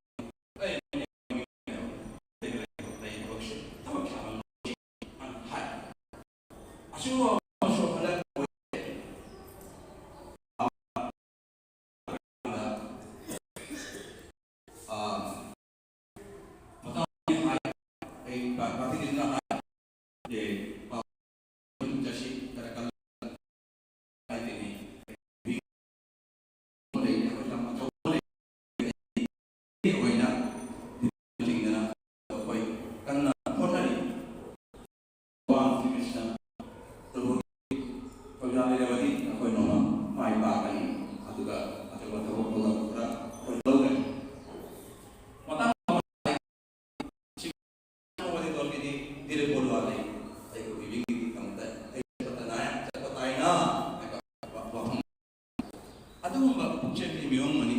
ꯑꯩ ꯊꯕꯛꯁꯦ ꯊꯕꯛ ꯁꯥꯕ ꯍꯥꯏ꯫ ꯑꯆꯨꯝꯕ ꯑꯃꯁꯨ ꯍꯜꯂꯛꯄ ꯑꯣꯏ꯫ ꯑꯥ, ꯃꯇꯥꯡ ꯍꯥꯏ, ꯑꯩ ꯄ꯭ꯔꯥ-, ꯄ꯭ꯔꯥꯊꯤꯕꯤꯗꯨꯅ ꯍꯥꯏ, ꯑꯦ, ꯄꯥꯎ ꯆꯠꯁꯤ, ꯈꯔ ꯀꯜꯂ ꯍꯥꯏꯗꯣꯏꯅꯤ꯫ ꯂꯩꯔꯦ, ꯑꯩꯈꯣꯏ ꯌꯥꯝ ꯑꯆꯧꯕ ꯂꯩꯔꯦ꯫ ꯑꯣꯏꯅ ꯆꯤꯡꯗꯅ ꯑꯩꯈꯣꯏ ꯀꯟꯅ ꯍꯣꯠꯅꯔꯤ꯫ ꯋꯥ ꯉꯥꯡꯕꯁꯤꯅ ꯇꯧꯕꯒꯤ ꯊꯧꯖꯥꯜ ꯂꯩꯔꯕꯗꯤ ꯑꯩꯈꯣꯏ ꯅꯣꯡꯃ ꯃꯥꯏ ꯄꯥꯛꯀꯅꯤ꯫ ꯑꯗꯨꯒ ꯑꯆꯧꯕ ꯊꯕꯛ ꯊꯧꯔꯝ ꯈꯔ ꯑꯩꯈꯣꯏ ꯂꯧꯒꯅꯤ꯫ ꯃꯇꯥꯡ ꯑꯃꯗꯤ ꯇꯣꯟꯕꯤꯗꯤ ꯗꯤꯔꯦ ꯄꯣꯂꯨꯋꯥ ꯂꯩ꯫ ꯑꯩꯈꯣꯏ ꯏꯕꯤꯒꯤꯗꯃꯛꯇ ꯑꯩ ꯆꯠꯄ ꯇꯥꯏ, ꯆꯠꯄ ꯇꯥꯏꯅ ꯍꯥꯏꯕ ꯋꯥꯐꯝ꯫ ꯑꯗꯨꯒꯨꯝꯕ ꯄꯨꯛꯆꯦꯜꯒꯤ ꯃꯤꯑꯣꯡ ꯑꯃꯅꯤ꯫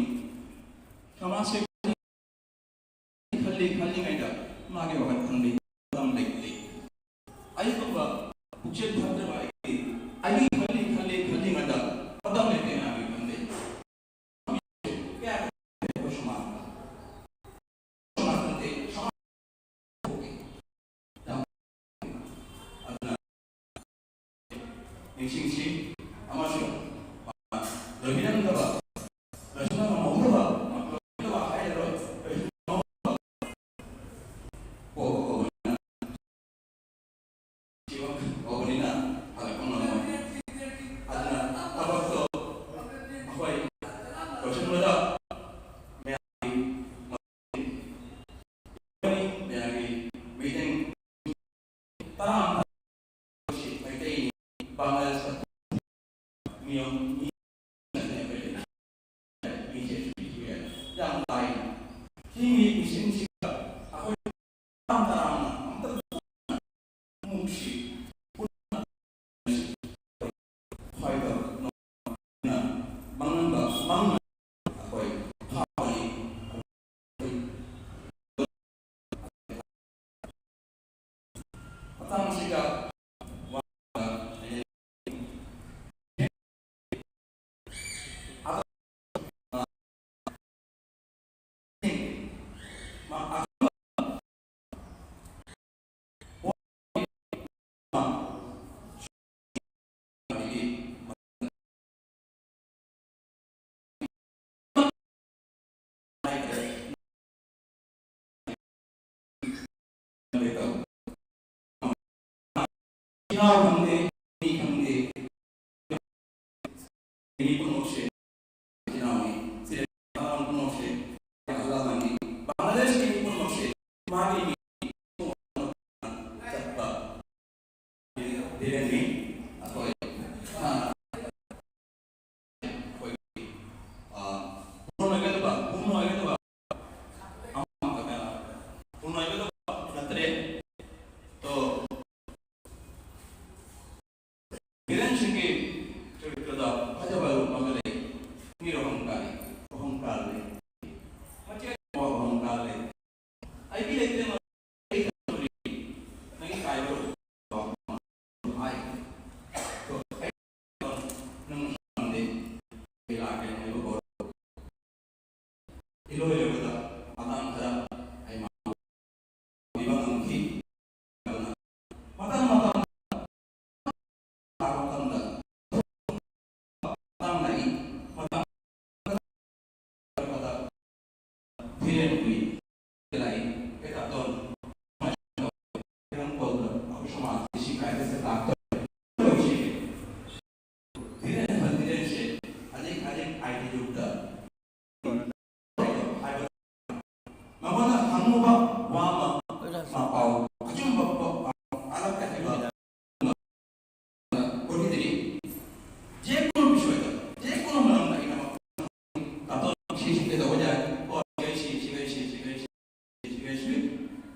ꯁꯃꯥꯖꯁꯦ ꯈꯜꯂꯤ ꯈꯜꯂꯤꯉꯩꯗ ꯃꯥꯒꯤ ꯋꯥꯈꯜ ꯈꯪꯗꯦ, ꯃꯇꯝ ꯂꯩꯇꯦ꯫ ꯑꯩꯒꯨꯝꯕ ꯄꯨꯛꯆꯦꯜ ꯐꯠꯇꯕ ꯑꯩꯗꯤ ꯑꯩꯒꯤ ꯈꯜꯂꯤ ꯈꯜꯂꯤ ꯈꯜꯂꯤꯉꯩꯗ ꯃꯇꯝ ꯂꯩꯇꯦ ꯍꯥꯏꯕ ꯈꯪꯗꯦ꯫ ꯀꯌꯥ ꯑꯩꯈꯣꯏ ꯁꯃꯥꯖꯇ? ꯁꯃꯥꯖ ꯅꯠꯇꯦ, ꯁꯃꯥꯖ ꯃꯤꯁꯤꯡꯁꯤ ꯑꯃꯁꯨꯡ ꯂꯣꯏꯕꯤꯔꯝꯗꯕ, ꯂꯣꯏꯁꯤꯟꯕ ꯉꯝꯍꯧꯗꯕ, ꯂꯣꯏꯁꯤꯟꯕ ꯍꯥꯏꯔꯔꯣꯏ, ꯂꯣꯏꯁꯤꯟꯕ ꯉꯝꯍꯧꯗꯕ ꯄꯣꯛꯄ ꯀꯧꯕꯅꯤꯅ, ꯊꯤꯕ ꯀꯧꯕꯅꯤꯅ ꯍꯜꯂꯛꯄ ꯉꯝꯃꯣꯏ꯫ ꯑꯗꯨꯅ ꯊꯕꯛꯇꯣ ꯑꯩꯈꯣꯏ ꯂꯣꯏꯁꯤꯟꯕꯗ ꯃꯌꯥꯝꯒꯤ ꯃꯌꯥꯝꯒꯤ ꯃꯤꯇꯤꯡ ꯇꯔꯥ ꯃꯩꯇꯩꯅꯤ, ꯕꯪꯒ꯭ꯂꯥꯗꯦꯁ ꯃꯤꯌꯥꯝ ꯃꯤ ꯃꯤꯁꯦ ꯌꯥꯝ ꯂꯥꯏ꯫ ꯁꯤ ꯃꯤ ꯃꯤꯁꯤꯡꯁꯤꯒ ꯑꯩꯈꯣꯏ ꯇꯔꯥꯝ ꯇꯔꯥꯝꯅ ꯑꯝꯇ ꯈꯣꯡꯎꯞꯁꯤ ꯄꯨꯟꯅ ꯍꯥꯏꯕ ꯃꯪꯍꯟꯕ ꯃꯪ ꯑꯩꯈꯣꯏ ꯐꯥꯕꯅꯤ꯫ ꯃꯇꯥꯡꯁꯤꯗ ꯋꯥ ꯏꯅꯥꯎ ꯈꯪꯗꯦ, ꯃꯤ ꯈꯪꯗꯦ, ꯃꯤ ꯄꯨꯝꯅꯃꯛꯁꯦ ꯏꯅꯥꯎꯅꯤ꯫ ꯁꯤꯗ ꯏꯅꯥꯎ ꯄꯨꯝꯅꯃꯛꯁꯦ ꯑꯜꯂꯥꯍꯅꯤ꯫ ꯕꯪꯒ꯭ꯂꯥꯗꯦꯁꯀꯤ ꯃꯤ ꯄꯨꯝꯅꯃꯛꯁꯦ ꯃꯥꯒꯤ ꯃꯤ ꯆꯠꯄ ꯗꯤꯂꯦꯟꯅꯤ꯫ ꯑꯩꯈꯣꯏ, ꯑ, ꯑꯩꯈꯣꯏ, ꯑ, ꯄꯨꯡ ꯑꯣꯏꯒꯗꯕ, ꯄꯨꯡ ꯑꯣꯏꯒꯗꯕ, ꯑꯃ, ꯑ, ꯄꯨꯡ ꯑꯣꯏꯒꯗꯕ ꯅꯠꯇ꯭ꯔꯦ꯫ ꯇꯣ, ꯂꯥꯛꯏ꯫ ꯀꯩꯀꯥ ꯇꯧ-, ꯀꯔꯝ ꯇꯧꯗꯅ ꯑꯩꯈꯣꯏ ꯁꯃꯥꯖꯁꯤ ꯁꯤ ꯀꯥꯏꯗ ꯂꯥꯛꯇꯧꯔꯦ? ꯇꯧꯁꯤ꯫ ꯗꯤꯟ ꯑꯦꯟ ꯐꯟꯗꯤꯔꯦꯟꯁꯦ ꯍꯧꯖꯤꯛ, ꯍꯧꯖꯤꯛ ꯑꯥꯏ ꯇꯤ ꯌꯨꯒꯇ ꯍꯥꯏꯕ ꯃꯉꯣꯟꯗ ꯍꯪꯉꯨꯕ ꯋꯥ ꯑꯃ, ꯃꯥ ꯄꯥꯎ ꯑꯆꯨꯝꯕ ꯄꯥꯎ ꯑꯃꯠꯇ ꯍꯥꯏꯕ ꯀꯣꯟꯕꯤꯗ꯭ꯔꯤ꯫ ꯖꯦꯀꯨꯅꯣ ꯕꯤꯁꯣꯏꯗ, ꯖꯦꯀꯨꯅꯣ ꯃꯔꯝꯗ ꯑꯩꯅ ꯇꯥꯇꯣꯟ ꯁꯤ ꯁꯤ ꯀꯩꯗꯧꯕ ꯌꯥꯏ? ꯑꯣ, ꯁꯤꯒꯩ ꯁꯤ, ꯁꯤꯒꯩ ꯁꯤ, ꯁꯤꯒꯩ ꯁꯤ, ꯁꯤꯒꯩ ꯁꯤ,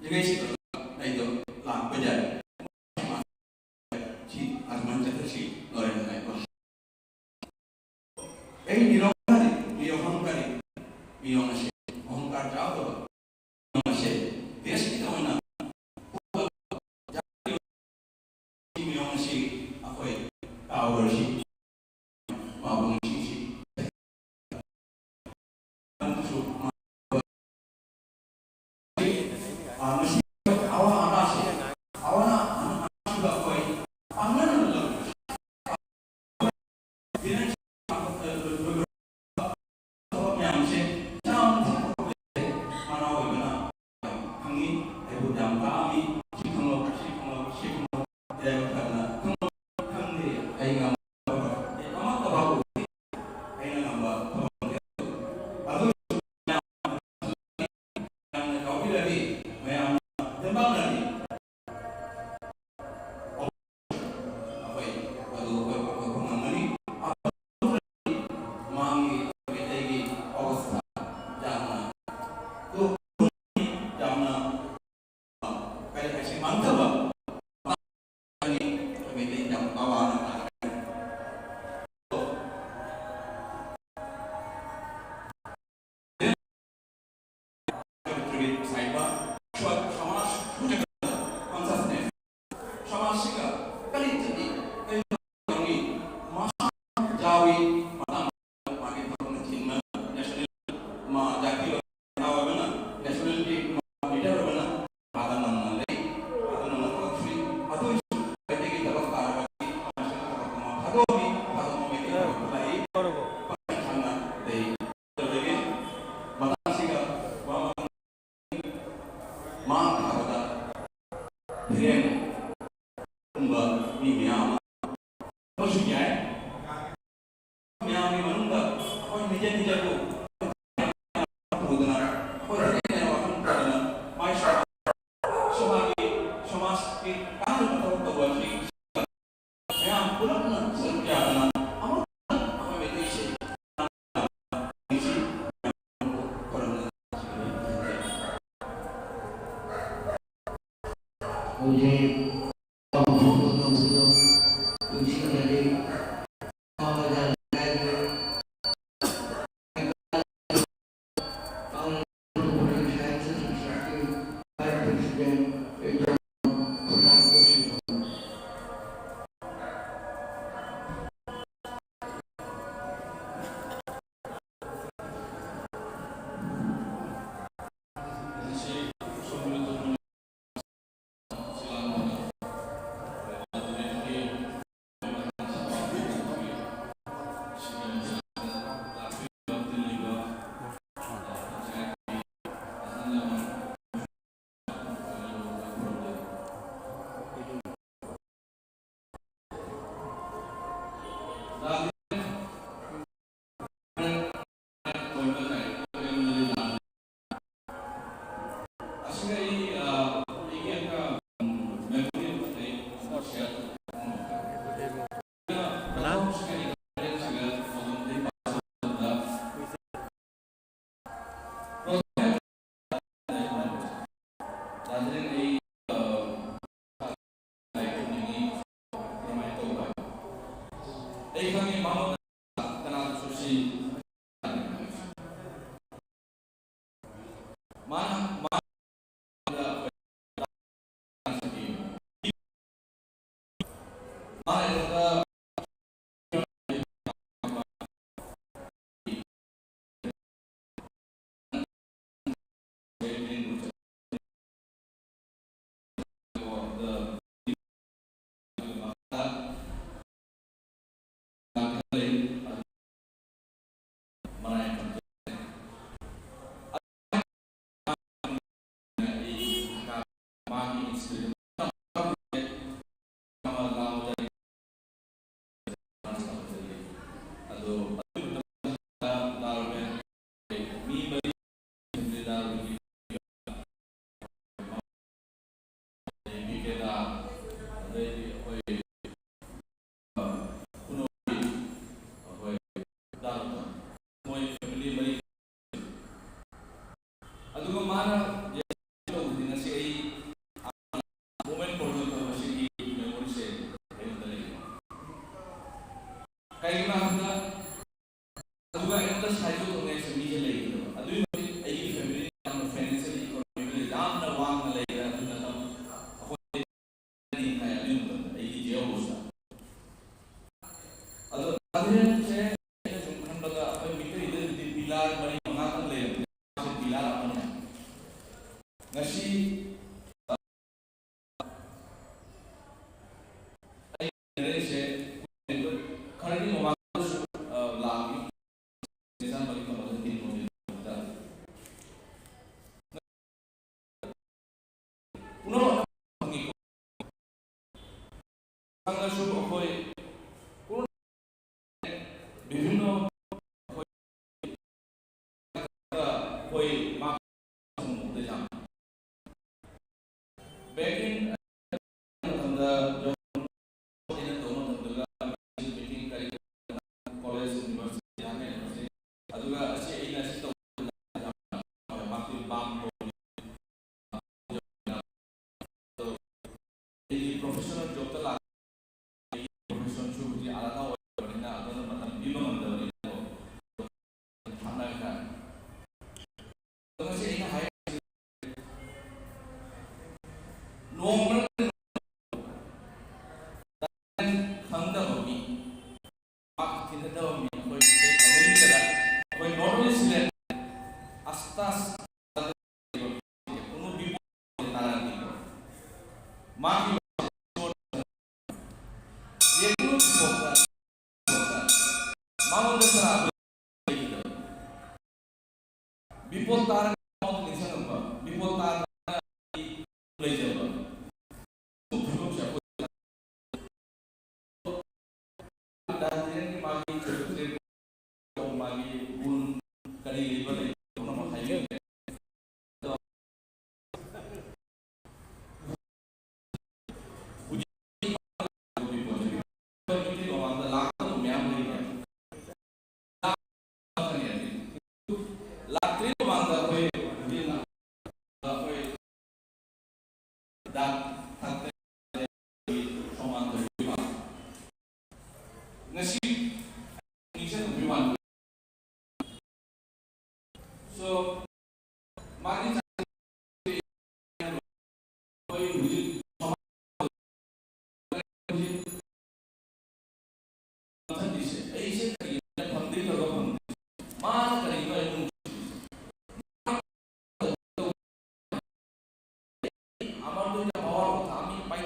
ꯁꯤꯒꯩ ꯁꯤ ꯇꯧꯔꯒ ꯑꯩꯗꯣ ꯂꯥꯛꯄ ꯌꯥꯏ꯫ ꯁꯤ ꯑꯗꯨꯃꯥꯏꯅ ꯆꯠꯊꯁꯤ ꯂꯣꯏꯔꯦ ꯍꯥꯏꯀꯣ꯫ ꯑꯩ ꯃꯤꯔꯣꯡ ꯀꯔꯤ, ꯃꯤꯔꯣꯡ ꯍꯪ ꯀꯔꯤ, ꯃꯤꯔꯣꯡ ꯑꯁꯤ ꯑꯍꯨꯝ ꯀꯥꯔ ꯌꯥꯎꯗꯕ ꯃꯤꯔꯣꯡ ꯑꯁꯤ ꯗꯦꯁꯀꯤꯗ ꯑꯣꯏꯅ ꯃꯤꯔꯣꯡ ꯑꯁꯤ ꯑꯩꯈꯣꯏ ꯇꯥꯎꯔꯁꯤ꯫ ꯃꯥꯕꯨ ꯅꯨꯡꯁꯤꯁꯤ꯫ ꯑꯥ, ꯃꯁꯤ ꯑꯋꯥ ꯑꯅꯥꯁꯦ, ꯑꯋꯥ ꯑꯅꯥ ꯑꯩꯈꯣꯏ ꯄꯥꯡꯒꯜ ꯊꯕꯛ ꯃꯌꯥꯝꯁꯦ ꯏꯆꯥ ꯑꯃ ꯊꯤꯕ ꯃꯅꯥꯎ ꯑꯣꯏꯕꯅ ꯈꯪꯉꯤ, ꯑꯩꯕꯨ ꯌꯥꯝ ꯇꯥꯛꯑꯝꯃꯤ, ꯁꯤ ꯈꯪꯂꯣ, ꯁꯤ ꯈꯪꯂꯣ, ꯁꯤ ꯈꯪꯂꯣ, ꯌꯥꯏꯐꯅ ꯈꯪꯂꯣ, ꯈꯪꯗꯦ, ꯑꯩ ꯉꯝ-, ꯑꯩ ꯑꯃꯠꯇ ꯐꯥꯎ ꯎꯗꯦ, ꯑꯩꯅ ꯉꯝꯕ ꯊꯕꯛ ꯅꯠꯇꯦ꯫ ꯑꯗꯨ ꯃꯌꯥꯝꯅ ꯌꯥꯎꯕꯤꯔꯗꯤ, ꯃꯌꯥꯝꯅ ꯇꯦꯡꯕꯥꯡꯅꯔꯗꯤ, ꯑꯩꯈꯣꯏ ꯑꯗꯨ ꯑꯩꯈꯣꯏ ꯄꯥꯡꯊꯣꯛꯄ ꯉꯝꯒꯅꯤ꯫ ꯃꯥꯒꯤ ꯃꯩꯇꯩꯒꯤ ꯑꯕꯁꯊꯥ ꯌꯥꯝꯅ, ꯌꯥꯝꯅ, ꯀꯔꯤ ꯍꯥꯏꯁꯤ, ꯃꯥꯡꯊꯕ ꯃꯩꯇꯩ ꯌꯥꯝ ꯑꯋꯥ ꯑꯅꯥ ꯇꯥꯔꯦ꯫ ꯁꯃꯥꯖ ꯁꯃꯥꯖꯁꯤꯒ ꯀꯔꯤ ꯆꯠꯅꯤ, ꯀꯔꯤ ꯇꯧꯅꯤ, ꯃꯥ ꯌꯥꯎꯏ, ꯃꯇꯥꯡ ꯃꯥꯒꯤ ꯊꯕꯛꯅ ꯆꯤꯟꯕ, ꯅꯦꯁꯅꯦꯜ ꯃꯥ ꯖꯥꯇꯤ ꯑꯣꯏꯕꯅ, ꯅꯦꯁꯅꯦꯜꯒꯤ ꯃꯥ ꯂꯤꯗꯔ ꯑꯣꯏꯕꯅ, ꯃꯥꯗ ꯅꯝꯅ ꯂꯩ, ꯃꯥꯗ ꯅꯝꯅ ꯊꯕꯛ ꯁꯨꯏ, ꯑꯗꯨ ꯑꯣꯏꯔꯁꯨ ꯃꯩꯇꯩꯒꯤ ꯊꯕꯛ ꯇꯥꯔꯒꯗꯤ ꯅꯦꯁꯅꯦꯜ ꯊꯕꯛ ꯑꯃ ꯊꯥꯗꯣꯛꯑꯝꯃꯤ, ꯊꯥꯗꯣꯛꯑꯝꯃꯤ ꯃꯩꯇꯩꯒꯤ ꯊꯕꯛ ꯂꯥꯛꯏ, ꯄꯥꯛꯇꯛ ꯁꯟꯅ ꯂꯩ꯫ ꯇꯧꯖꯒꯦ꯫ ꯃꯇꯥꯡꯁꯤꯒ ꯋꯥ ꯑꯩꯈꯣꯏ ꯍꯦꯟꯅ ꯋꯥꯈꯜ ꯐꯅ ꯃꯥꯏ ꯁꯃꯥꯖꯒꯤ, ꯁꯃꯥꯖꯀꯤ ꯀꯥꯟꯅꯕ ꯊꯕꯛ ꯇꯧꯕ ꯑꯁꯤ ꯃꯌꯥꯝ ꯄꯨꯂꯞꯅ ꯁꯔꯨꯛ ꯌꯥꯗꯅ ꯑꯃꯠꯇ ꯑꯩꯈꯣꯏ ꯃꯩꯇꯩꯁꯦ ꯍꯧꯖꯤꯛ ꯑꯗꯨꯒ ꯃꯥꯅ ꯇꯧꯕꯗꯤ ꯉꯁꯤ ꯑꯩ ꯃꯣꯃꯦꯟ ꯄ꯭ꯔꯣꯖꯦꯛ ꯇꯧꯕꯁꯤꯒꯤ ꯃꯦꯃꯣꯔꯤꯁꯦ ꯑꯩꯉꯣꯟꯗ ꯂꯩ꯫ ꯀꯩꯒꯤꯅꯣ ꯍꯥꯏꯕꯗ ꯑꯗꯨꯒ ꯑꯩꯉꯣꯟꯗ ꯁꯥꯏꯗꯣ ꯇꯧꯅꯤꯡꯉꯥꯏꯁꯨ ꯃꯤꯁꯦ ꯂꯩꯒꯗꯕ꯫ ꯑꯗꯨꯒꯤ ꯃꯇꯤꯛ ꯑꯩꯒꯤ ꯐꯦꯃꯤꯂꯤ ꯌꯥꯝꯅ ꯐꯥꯏꯅꯥꯟꯁꯤꯌꯦꯜ ꯏꯀꯣꯅꯣꯃꯤꯀꯦꯜꯂꯤ ꯌꯥꯝꯅ ꯋꯥꯡꯅ ꯂꯩꯔꯦ꯫ ꯑꯗꯨꯅ ꯇꯝ ꯑꯩꯈꯣꯏ ꯍꯥꯏ ꯑꯗꯨꯒꯤ ꯃꯇꯝꯗ ꯑꯩꯒꯤ ꯖꯦꯔꯣ ꯑꯣꯏꯁꯤꯅ꯫ ꯑꯗꯣ ꯇꯥꯖꯦꯟꯁꯦ ꯑꯩꯅ ꯁꯨꯝ ꯈꯟꯕꯗ ꯑꯩꯈꯣꯏ ꯃꯤꯇꯩꯗꯗꯤ ꯄꯤꯂꯥꯔ ꯃꯔꯤ ꯃꯉꯥꯇꯪ ꯂꯩꯔꯝꯃꯦ꯫ ꯃꯥꯁꯦ ꯄꯤꯂꯥꯔ ꯑꯃꯅꯤ꯫ ꯉꯁꯤ ꯂꯩꯔꯛꯏꯁꯦ ꯈꯔꯒꯤ ꯃꯃꯥꯡꯗꯁꯨ, ꯑ, ꯂꯥꯛꯑꯝꯃꯤ꯫ ꯄꯨꯝꯅꯃꯛ ꯐꯪꯉꯤꯀꯣ꯫ ꯐꯪꯉꯁꯨ ꯑꯩꯈꯣꯏ ꯕꯤꯚꯤꯟꯅ ꯑꯩꯈꯣꯏ ꯃꯥ ꯕꯦꯛ ꯏꯟ ꯃꯇꯝꯗ ꯑꯩꯅ ꯇꯧꯕ ꯃꯇꯝꯗꯨꯗ ꯃꯤꯇꯤꯡ ꯀꯔꯤ ꯀꯣꯂꯦꯖ, ꯌꯨꯅꯤꯚꯔꯁꯤꯇꯤ, ꯌꯥꯝ ꯂꯩꯔꯝꯕꯁꯦ꯫ ꯑꯗꯨꯒ ꯑꯁꯤ ꯑꯩꯅ ꯁꯤ ꯇꯧꯕ ꯃꯥꯛꯇꯤ ꯄꯥꯝ ꯑꯩꯒꯤ ꯄ꯭ꯔꯣꯐꯦꯁꯅꯦꯜ ꯖꯣꯕꯇ ꯂꯥꯛ-, ꯑꯩꯒꯤ ꯄ꯭ꯔꯣꯐꯦꯁꯟꯁꯨ ꯍꯧꯖꯤꯛ ꯑꯥꯂꯥꯗ ꯑꯣꯏꯔꯕꯅꯤꯅ ꯑꯗꯨꯅ ꯃꯇꯝ ꯄꯤꯕ ꯉꯝꯗꯕꯅꯤꯅ ꯊꯥꯅꯈ꯭ꯔꯦ꯫ ꯑꯗꯣ ꯉꯁꯤ ꯑꯩꯅ ꯍꯥꯏꯔꯤꯁꯦ ꯅꯣꯡꯃ ꯈꯪꯗꯕ ꯃꯤ, ꯄꯥꯛ ꯊꯦꯡꯅꯗꯕ ꯃꯤ ꯑꯩꯈꯣꯏ ꯁꯤꯗꯩ ꯀꯝꯃ꯭ꯌꯨꯅꯤꯇꯤꯗ ꯑꯩꯈꯣꯏ ꯅꯣꯔꯠ ꯏꯁ ꯁꯤꯗ ꯑꯁꯇꯥꯁ ꯃꯥꯒꯤ ꯃꯉꯣꯟꯗ ꯁꯅꯥꯗꯣ ꯕꯤꯄꯣꯜ ꯇꯥꯔꯒ ꯃꯉꯣꯟꯗ ꯅꯤꯡꯁꯤꯡꯉꯛꯄ, ꯕꯤꯄꯣꯜ ꯇꯥꯔꯒ ꯂꯩꯖꯕ꯫ ꯗꯥꯟꯇꯦꯒꯤ ꯃꯥꯒꯤ ꯃꯥꯒꯤ ꯒꯨꯟ ꯀꯔꯤ ꯂꯩꯕ ꯂꯩꯇꯕ ꯄꯨꯝꯅꯃꯛ ꯍꯥꯏꯕꯤꯈ꯭ꯔꯦ꯫ ꯑꯗꯣ ꯍꯧꯖꯤꯛ ꯃꯃꯥꯡꯗ ꯂꯥꯛꯇꯕ ꯃꯌꯥꯝ ꯂꯩꯔꯦ꯫ ꯂꯥꯛꯇ꯭ꯔꯤ ꯃꯃꯥꯡꯗ ꯑꯩꯈꯣꯏ ꯖꯥꯠ ꯊꯥꯛꯇ ꯁꯣꯃꯥꯟ ꯇꯧꯕꯤꯕ꯫ ꯉꯁꯤ ꯅꯤꯡꯁꯤꯡꯕꯤꯕ꯫ So, ꯃꯥꯒꯤ ꯑꯩꯈꯣꯏ ꯍꯧꯖꯤꯛ ꯃꯊꯪꯒꯤꯁꯦ ꯑꯩꯁꯦ ꯀꯔꯤꯒꯤꯅꯣ ꯐꯪꯗꯦ ꯇꯧꯔꯒ ꯐꯪꯗꯦ? ꯃꯥꯅ ꯀꯔꯤꯒꯤꯅꯣ ꯑꯩꯉꯣꯟꯗ আমার দুইটা পাওয়ার কথা, আমি পাই।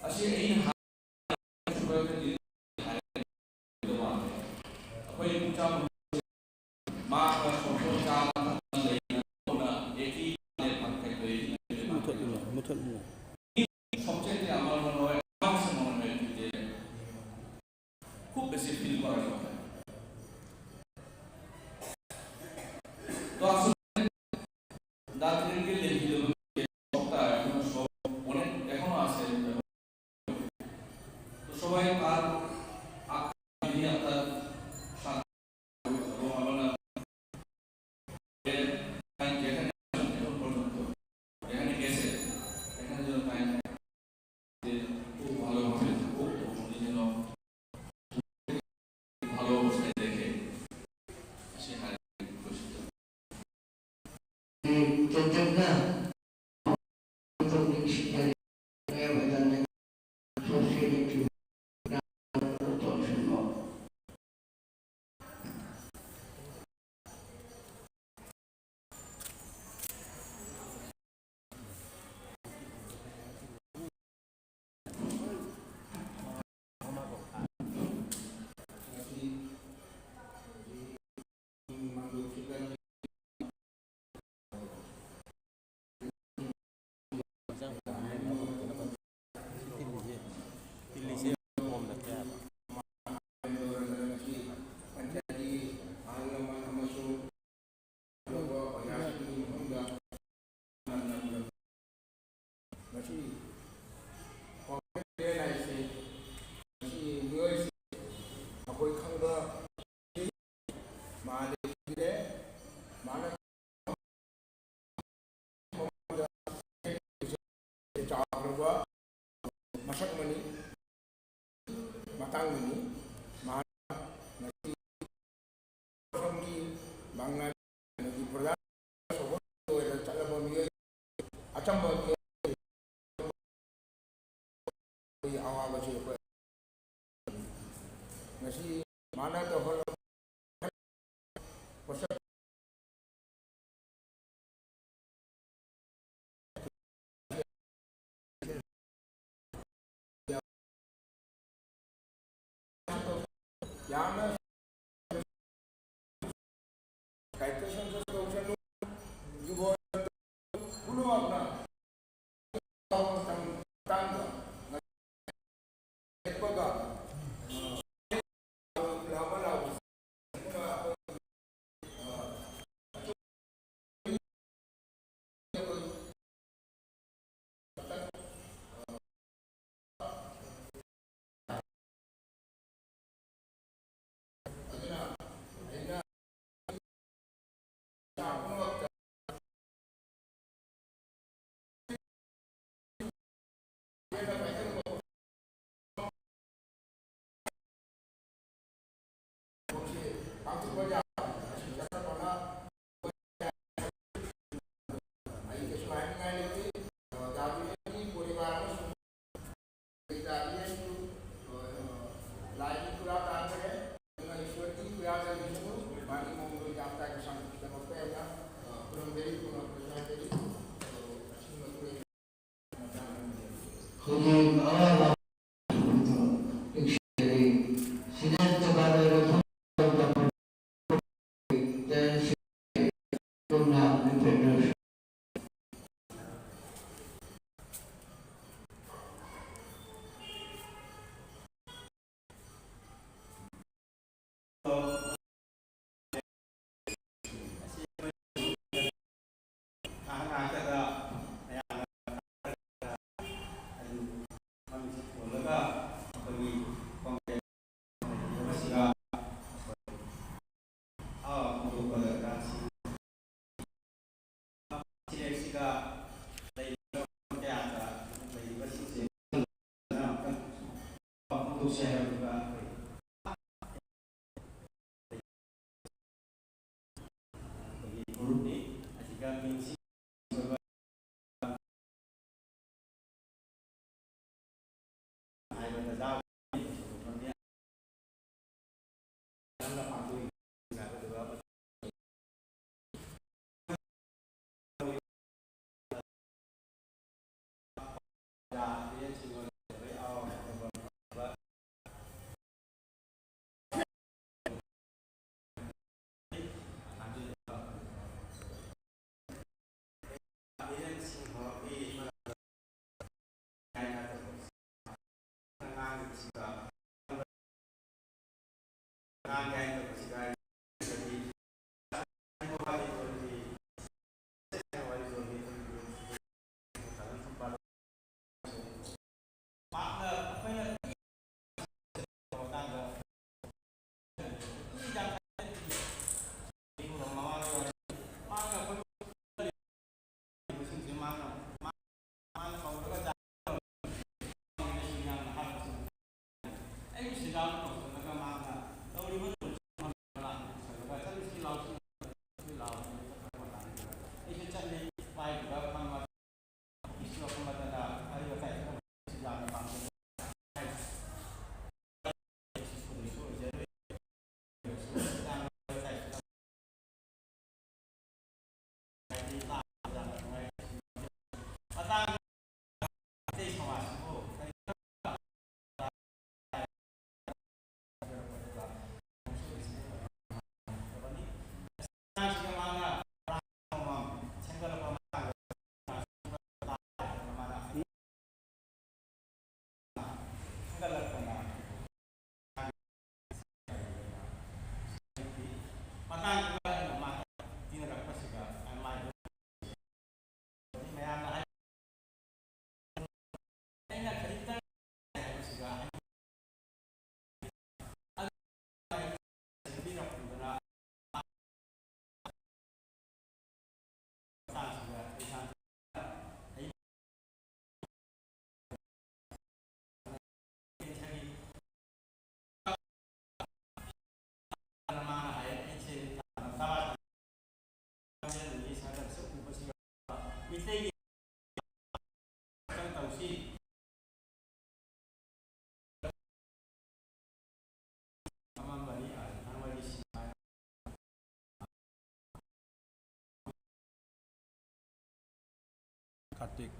ꯑꯁꯤ ꯑꯩꯅ ꯍꯥꯏꯔꯤꯕ ꯑꯩꯈꯣꯏ ꯄꯨꯡꯆꯥ ꯃꯥꯒ ꯁꯣꯔ ꯆꯥꯕ ꯂꯩꯅ ꯑꯦꯇꯤ ꯐꯪꯈ꯭ꯔꯦ꯫ ꯃꯨꯊꯠꯂꯨꯅꯦ, ꯃꯨꯊꯠꯂꯨꯅꯦ꯫ সবচেয়ে আমার মনে হয় আমার কাছে মনে হয় যে খুব বেশি ফিল করার কথা। তো আসলে দার্জিলিংকে লিখে দেবো, সবটা এখনো সব অনেক এখনো আছে। তো সবাই তার আত্মা, আত্মার শান্তি এবং আমরা যেখানে আছেন এখন পর্যন্ত, যেখানে গেছে, এখানে যেন তাই যে খুব ভালোভাবে থাকুক এবং উনি যেন ভালো অবস্থায় দেখে সে হারিয়ে খুশি। Tentunya untuk mengisi dari ꯃꯇꯥꯡꯗꯅꯤ꯫ ꯃꯍꯥꯛ ꯉꯁꯤ ꯃꯐꯝꯒꯤ ꯃꯉꯥꯜꯒꯤ ꯄ꯭ꯔꯙꯥꯟ ꯑꯣꯏꯅ ꯆꯠꯂꯕ ꯃꯤꯑꯣꯏ, ꯑꯆꯝꯕ ꯃꯤꯑꯣꯏ ꯑꯋꯥꯕꯁꯤ ꯑꯩꯈꯣꯏ ꯉꯁꯤ ꯃꯥꯅ ꯇꯧꯍꯜꯂꯕ ꯄꯣꯠꯁꯛ ꯌꯥꯝꯅ ꯀꯥꯏꯇ ꯁꯟꯇꯣꯁ ꯇꯧꯁꯅꯨ꯫ ꯄꯨꯝꯅꯃꯛꯅ ꯃꯇꯥꯡꯗ ꯂꯦꯞꯄꯒ ꯍꯧꯖꯤꯛ ꯑꯋꯥꯕ ꯁꯤꯗ ꯆꯕꯥꯜ ꯑꯣꯏꯔꯣ, ꯐꯣꯡꯗꯣꯛꯁꯦ ꯍꯥꯏꯕꯗꯨꯒ ꯑꯩꯈꯣꯏ ꯑꯩꯈꯣꯏꯒꯤ ꯐꯨꯔꯨꯞꯅꯤ꯫ ꯑꯁꯤꯒ ꯃꯤꯡꯁꯤ ꯍꯥꯏꯕ ꯇꯥꯖꯥ ꯌꯥꯝꯅ ꯄꯥꯝꯖꯩ ꯍꯥꯏꯕꯗꯨꯒ ꯀꯥꯔꯇꯤꯛ꯫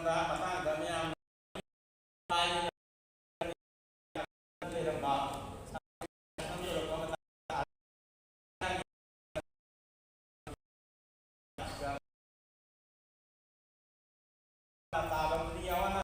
ꯃꯇꯥꯡꯗ ꯃꯌꯥꯝ ꯂꯩꯔꯝꯕ ꯇꯥꯕ ꯃꯤꯗꯤ ꯌꯥꯎꯍꯟꯅ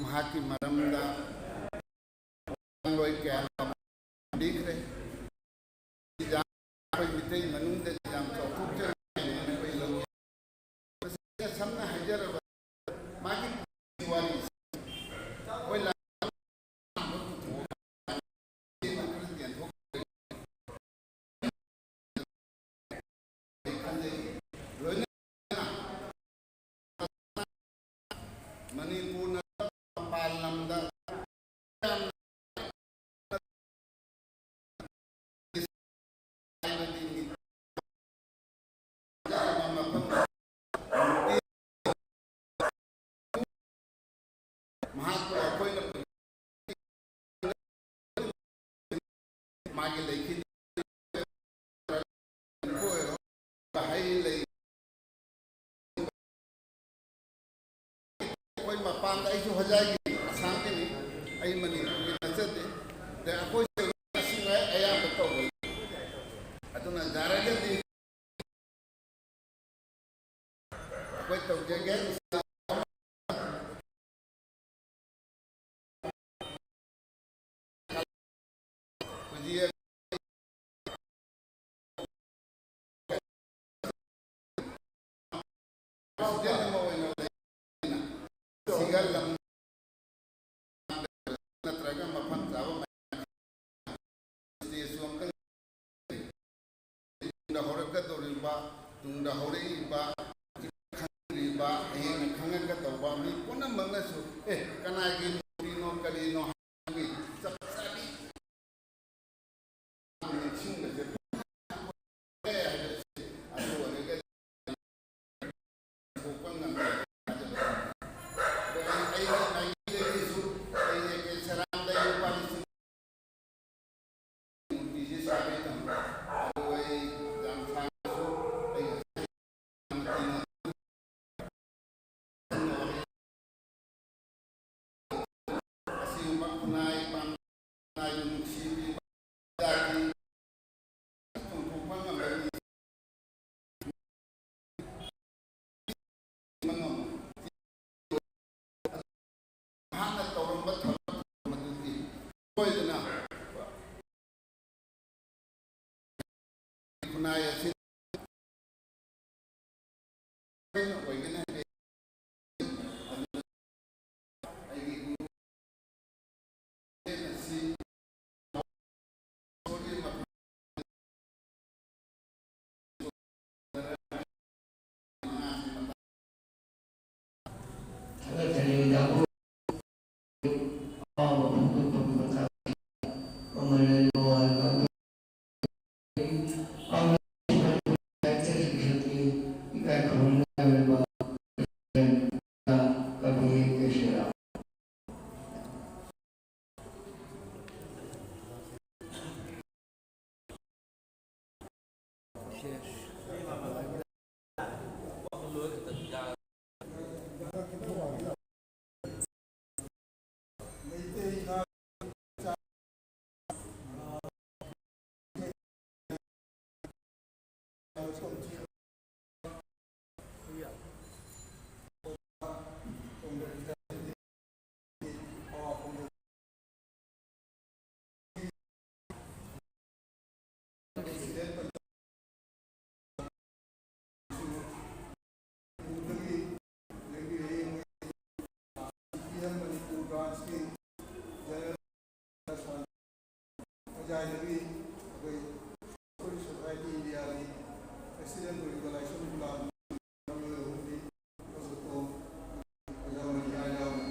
ꯃꯍꯥꯛꯀꯤ ꯃꯔꯝꯗ ꯂꯣꯏ ꯀꯌꯥ ꯂꯤꯈ꯭ꯔꯦ꯫ ꯑꯩꯈꯣꯏ ꯃꯤꯇꯩ ꯃꯅꯨꯡꯗ ꯌꯥꯝ ꯆꯥꯎꯊꯣꯛꯆꯅ ꯑꯩꯈꯣꯏ ꯂꯧꯏ꯫ ꯃꯁꯤꯗ ꯁꯝꯅ ꯍꯥꯏꯖꯔꯕ ꯃꯥꯒꯤ ꯋꯥꯔꯤ ꯑꯩꯈꯣꯏ ꯂꯥꯛ-, ꯃꯅꯤꯄꯨꯔꯅ ꯃꯄꯥꯟ ꯂꯝꯗ ꯃꯍꯥꯛꯄꯨ ꯑꯩꯈꯣꯏꯅ ꯃꯥꯒꯤ ꯂꯩꯈꯤꯗ ꯑꯣꯏꯔꯣ, ꯍꯩ ꯂꯩ꯫ ꯑꯩꯈꯣꯏ ꯃꯄꯥꯟꯗ, ꯑꯩꯁꯨ ꯍꯣꯖꯥꯏꯒꯤ ꯑꯁꯥꯝꯒꯤꯅꯤ, ꯑꯩ ꯃꯅꯤꯄꯨꯔꯒꯤ ꯅꯠꯆꯗꯦ꯫ ꯑꯗꯩ ꯑꯩꯈꯣꯏ ꯑꯁꯤ ꯑꯌꯥꯝꯕ ꯇꯧꯕꯅꯤ꯫ ꯑꯗꯨꯅ ꯌꯥꯔꯒꯗꯤ ꯑꯩꯈꯣꯏ ꯇꯧꯖꯒꯦ꯫ ꯂꯝ ꯅꯠꯇ꯭ꯔꯒ ꯃꯐꯝ ꯆꯥꯕ ꯃꯌꯥꯝ stage ꯑꯃꯈꯛ ꯇꯨꯡꯗ ꯍꯧꯔꯛꯀꯗꯧꯔꯤꯕ, ꯇꯨꯡꯗ ꯍꯧꯔꯛꯏꯕ, ꯈꯪꯂꯤꯕ, ꯍꯌꯦꯡ ꯈꯪꯉꯛꯀꯗꯧꯕ ꯃꯤ ꯄꯨꯝꯅꯃꯛꯅꯁꯨ, "ꯑꯦ, ꯀꯅꯥꯒꯤ ꯃꯨꯔꯇꯤꯅꯣ, ꯀꯔꯤꯅꯣ?" ꯍꯥꯏꯕꯒꯤ ꯆꯞ ꯆꯥꯕꯤ ꯅꯤꯡꯁꯤꯡꯕꯁꯦ ꯐꯪꯉꯦ ꯍꯥꯏꯕꯁꯦ꯫ ꯑꯗꯨ ꯑꯣꯏꯔꯒꯗꯤ ꯍꯟꯗꯣꯛꯄ ꯉꯝꯗꯦ ꯍꯥꯏꯖꯕ ꯇꯥꯔꯦ꯫ ꯑꯗꯣ ꯑꯩ, ꯑꯩꯒꯤ ꯃꯥꯏꯀꯩꯗꯒꯤꯁꯨ ꯑꯩ ꯑꯦ ꯀꯦ ꯁꯔꯥꯝꯗ ꯑꯩ ꯂꯨꯄꯥ ꯂꯤꯁꯤꯡ ꯃꯨꯔꯇꯤꯁꯦ ꯁꯥꯒꯦ ꯇꯧꯕ꯫ ꯑꯗꯨ ꯑꯩ ꯌꯥꯝ ꯁꯥꯡꯅꯁꯨ ꯑꯩ ꯉꯁꯥꯏ ꯌꯥꯝ ꯊꯤꯅ ꯑꯁꯤꯒꯨꯝꯕ ꯈꯨꯟꯅꯥꯏ ꯄꯥꯝ-, ꯈꯨꯟꯅꯥꯏꯕꯨ ꯅꯨꯡꯁꯤꯕꯤꯕ ꯖꯥꯇꯤ ꯆꯣꯡꯊꯣꯛꯄ ꯉꯝꯕ ꯃꯤ ꯃꯍꯥꯛꯅ ꯇꯧꯔꯝꯕ ꯊꯕꯛ ꯃꯗꯨꯗꯤ ꯁꯣꯏꯗꯅ ꯈꯨꯟꯅꯥꯏ ꯑꯁꯤ ꯑꯣꯏꯒꯅꯤ ꯍꯥꯏꯕ ꯑꯩꯒꯤ ꯒꯨꯔꯨ ꯑꯁꯤ ꯊꯥꯒꯠꯆꯔꯤ ꯗꯥꯕꯨ꯫ ꯑꯋꯥꯕ ꯐꯣꯡꯗꯣꯛꯄꯒꯤ ꯃꯇꯥꯡꯗ ꯃꯃꯜ ꯂꯩꯔꯕ ꯋꯥ ꯉꯥꯡꯕ꯫ ꯏꯀꯥꯏ ꯈꯨꯝꯅꯕ ꯀꯕꯤ ꯀꯦꯁꯤꯔꯥ꯫ ꯀꯥꯏꯗꯒꯤ ꯑꯩꯈꯣꯏ ꯁꯣꯁꯥꯏꯇꯤ ꯏꯟꯗꯤꯌꯥꯒꯤ ꯄ꯭ꯔꯦꯁꯤꯗꯦꯟꯠ ꯑꯣꯏꯔꯤꯕ ꯂꯥꯏꯁ꯭ꯔꯝ ꯒꯨꯂꯥꯝ ꯃꯤꯑꯣꯏ ꯑꯍꯨꯝꯗꯤ ꯄ꯭ꯔꯣꯇꯣꯀꯣꯜ ꯑꯣꯖꯥ ꯃꯅꯤꯍꯥꯔ ꯌꯥꯎꯅ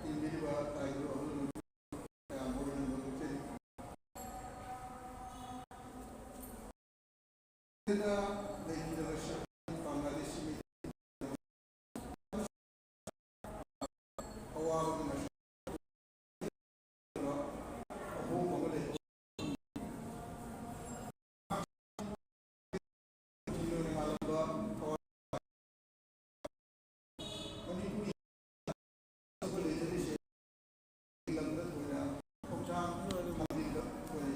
ꯇꯤꯟꯕꯤꯔꯤꯕ ꯇꯥꯏꯕꯪ ꯑꯍꯜ ꯂꯃꯟ ꯃꯌꯥꯝ ꯑꯣꯏꯅ ꯂꯧꯖꯔꯤ꯫ ꯂꯩꯈꯤꯗꯕ ꯁꯛ ꯕꯪꯒ꯭ꯂꯥꯗꯦꯁ ꯑꯋꯥꯕꯒꯤ ꯃꯁꯛ ꯑꯍꯣꯡꯕ ꯑꯃ ꯂꯩ꯫ ꯃꯅꯤꯄꯨꯔꯤ ꯂꯩꯖꯔꯤꯁꯦ ꯂꯝꯗ ꯊꯣꯏꯅ ꯈꯣꯡꯊꯥꯡ ꯊꯝꯕꯤꯕ ꯑꯣꯏ꯫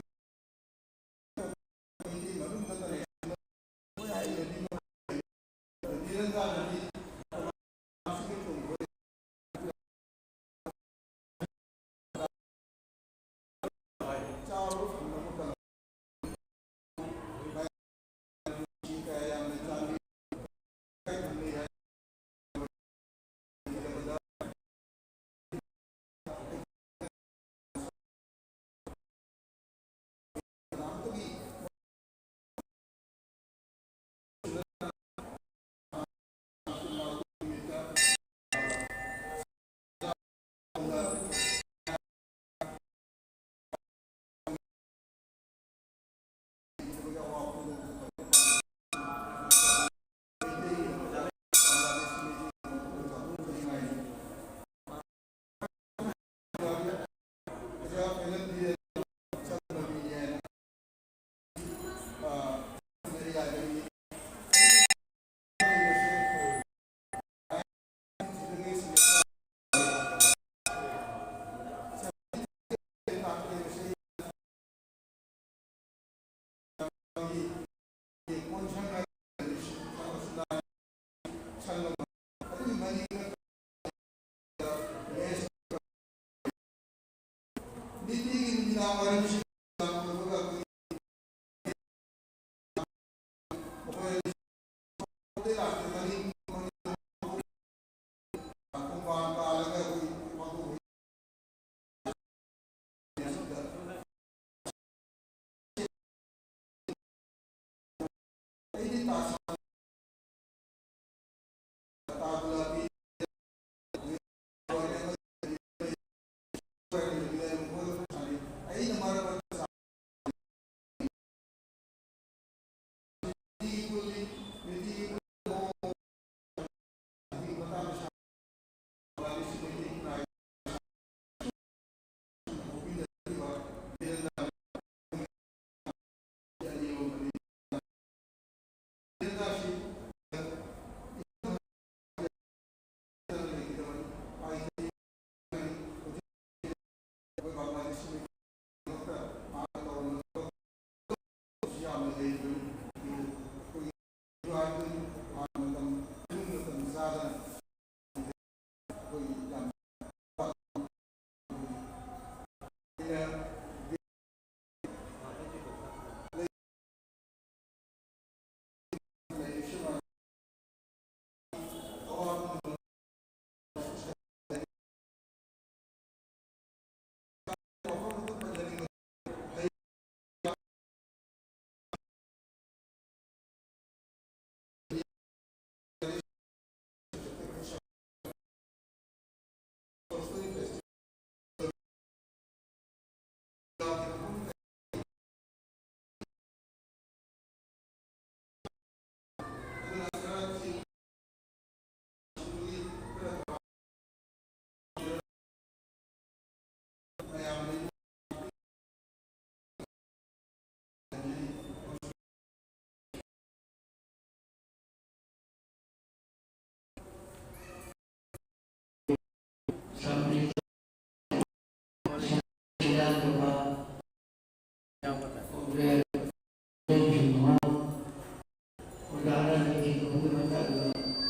ꯑꯣꯖꯥꯅ ꯂꯩꯈꯤꯗꯕꯒꯤ ꯃꯇꯥꯡꯗ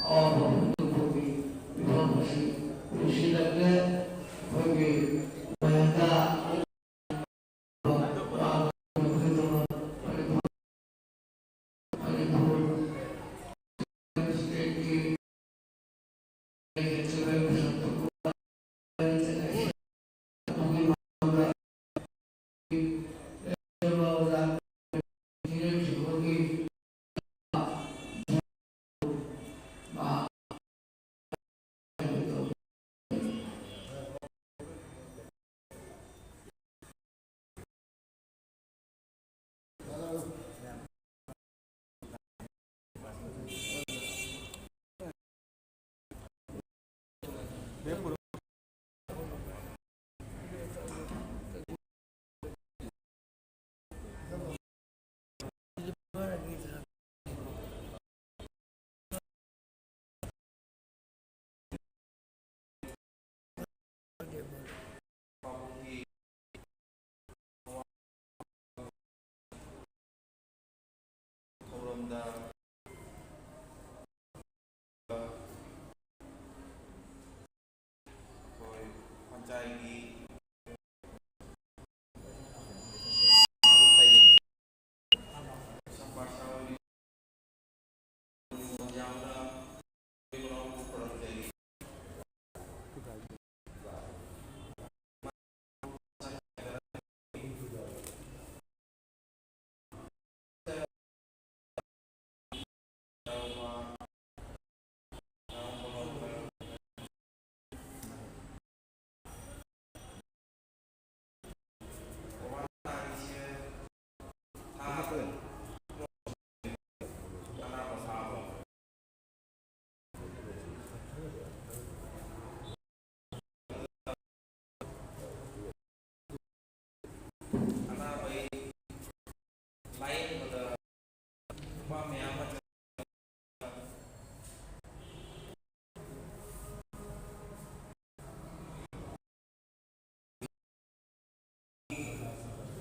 ꯑꯋꯥꯕ ꯐꯣꯡꯗꯣꯛꯄꯒꯤ ꯃꯤꯐꯝ ꯑꯁꯤ ꯂꯣꯏꯁꯤꯜꯂꯛꯂꯦ꯫ ꯑꯩꯈꯣꯏꯒꯤ ꯃꯌꯥꯝꯗ ꯊꯧꯔꯝꯗ ꯑꯩꯈꯣꯏ ꯄꯟꯆꯥꯌꯦꯠꯀꯤ ꯂꯥꯏꯌꯦꯡꯕꯗ ꯅꯨꯄꯥ ꯃꯌꯥꯝ ꯑꯃ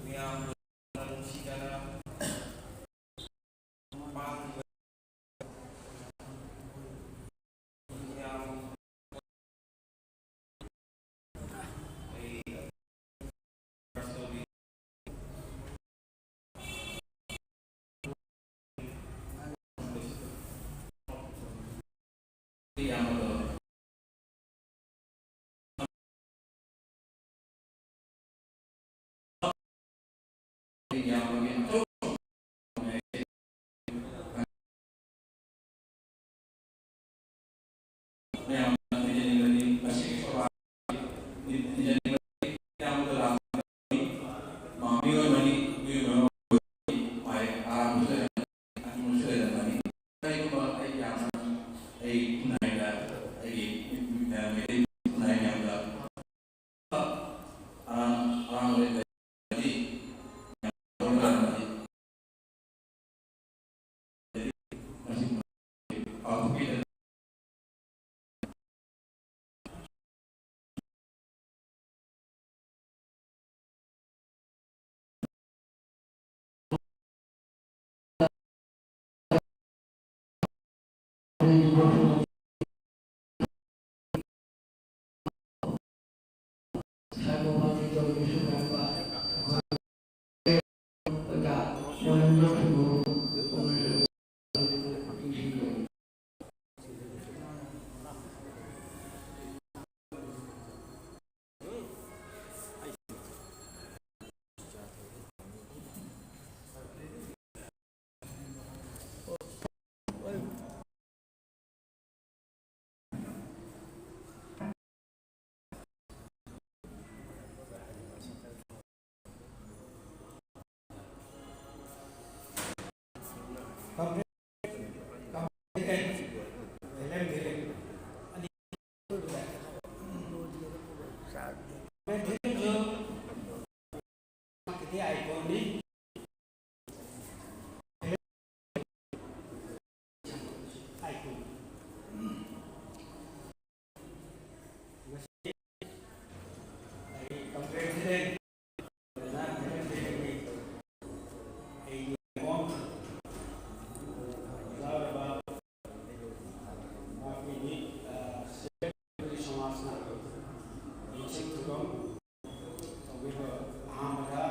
ꯃꯌꯥꯝ ꯅꯨꯡꯁꯤꯗꯅ ꯃꯥꯡꯈꯤꯕ ꯃꯌꯥꯝ ꯑꯩ ꯁꯤꯟꯊꯨꯕꯝ ꯇꯧꯕꯤꯕ ꯑꯍꯥꯟꯕꯗ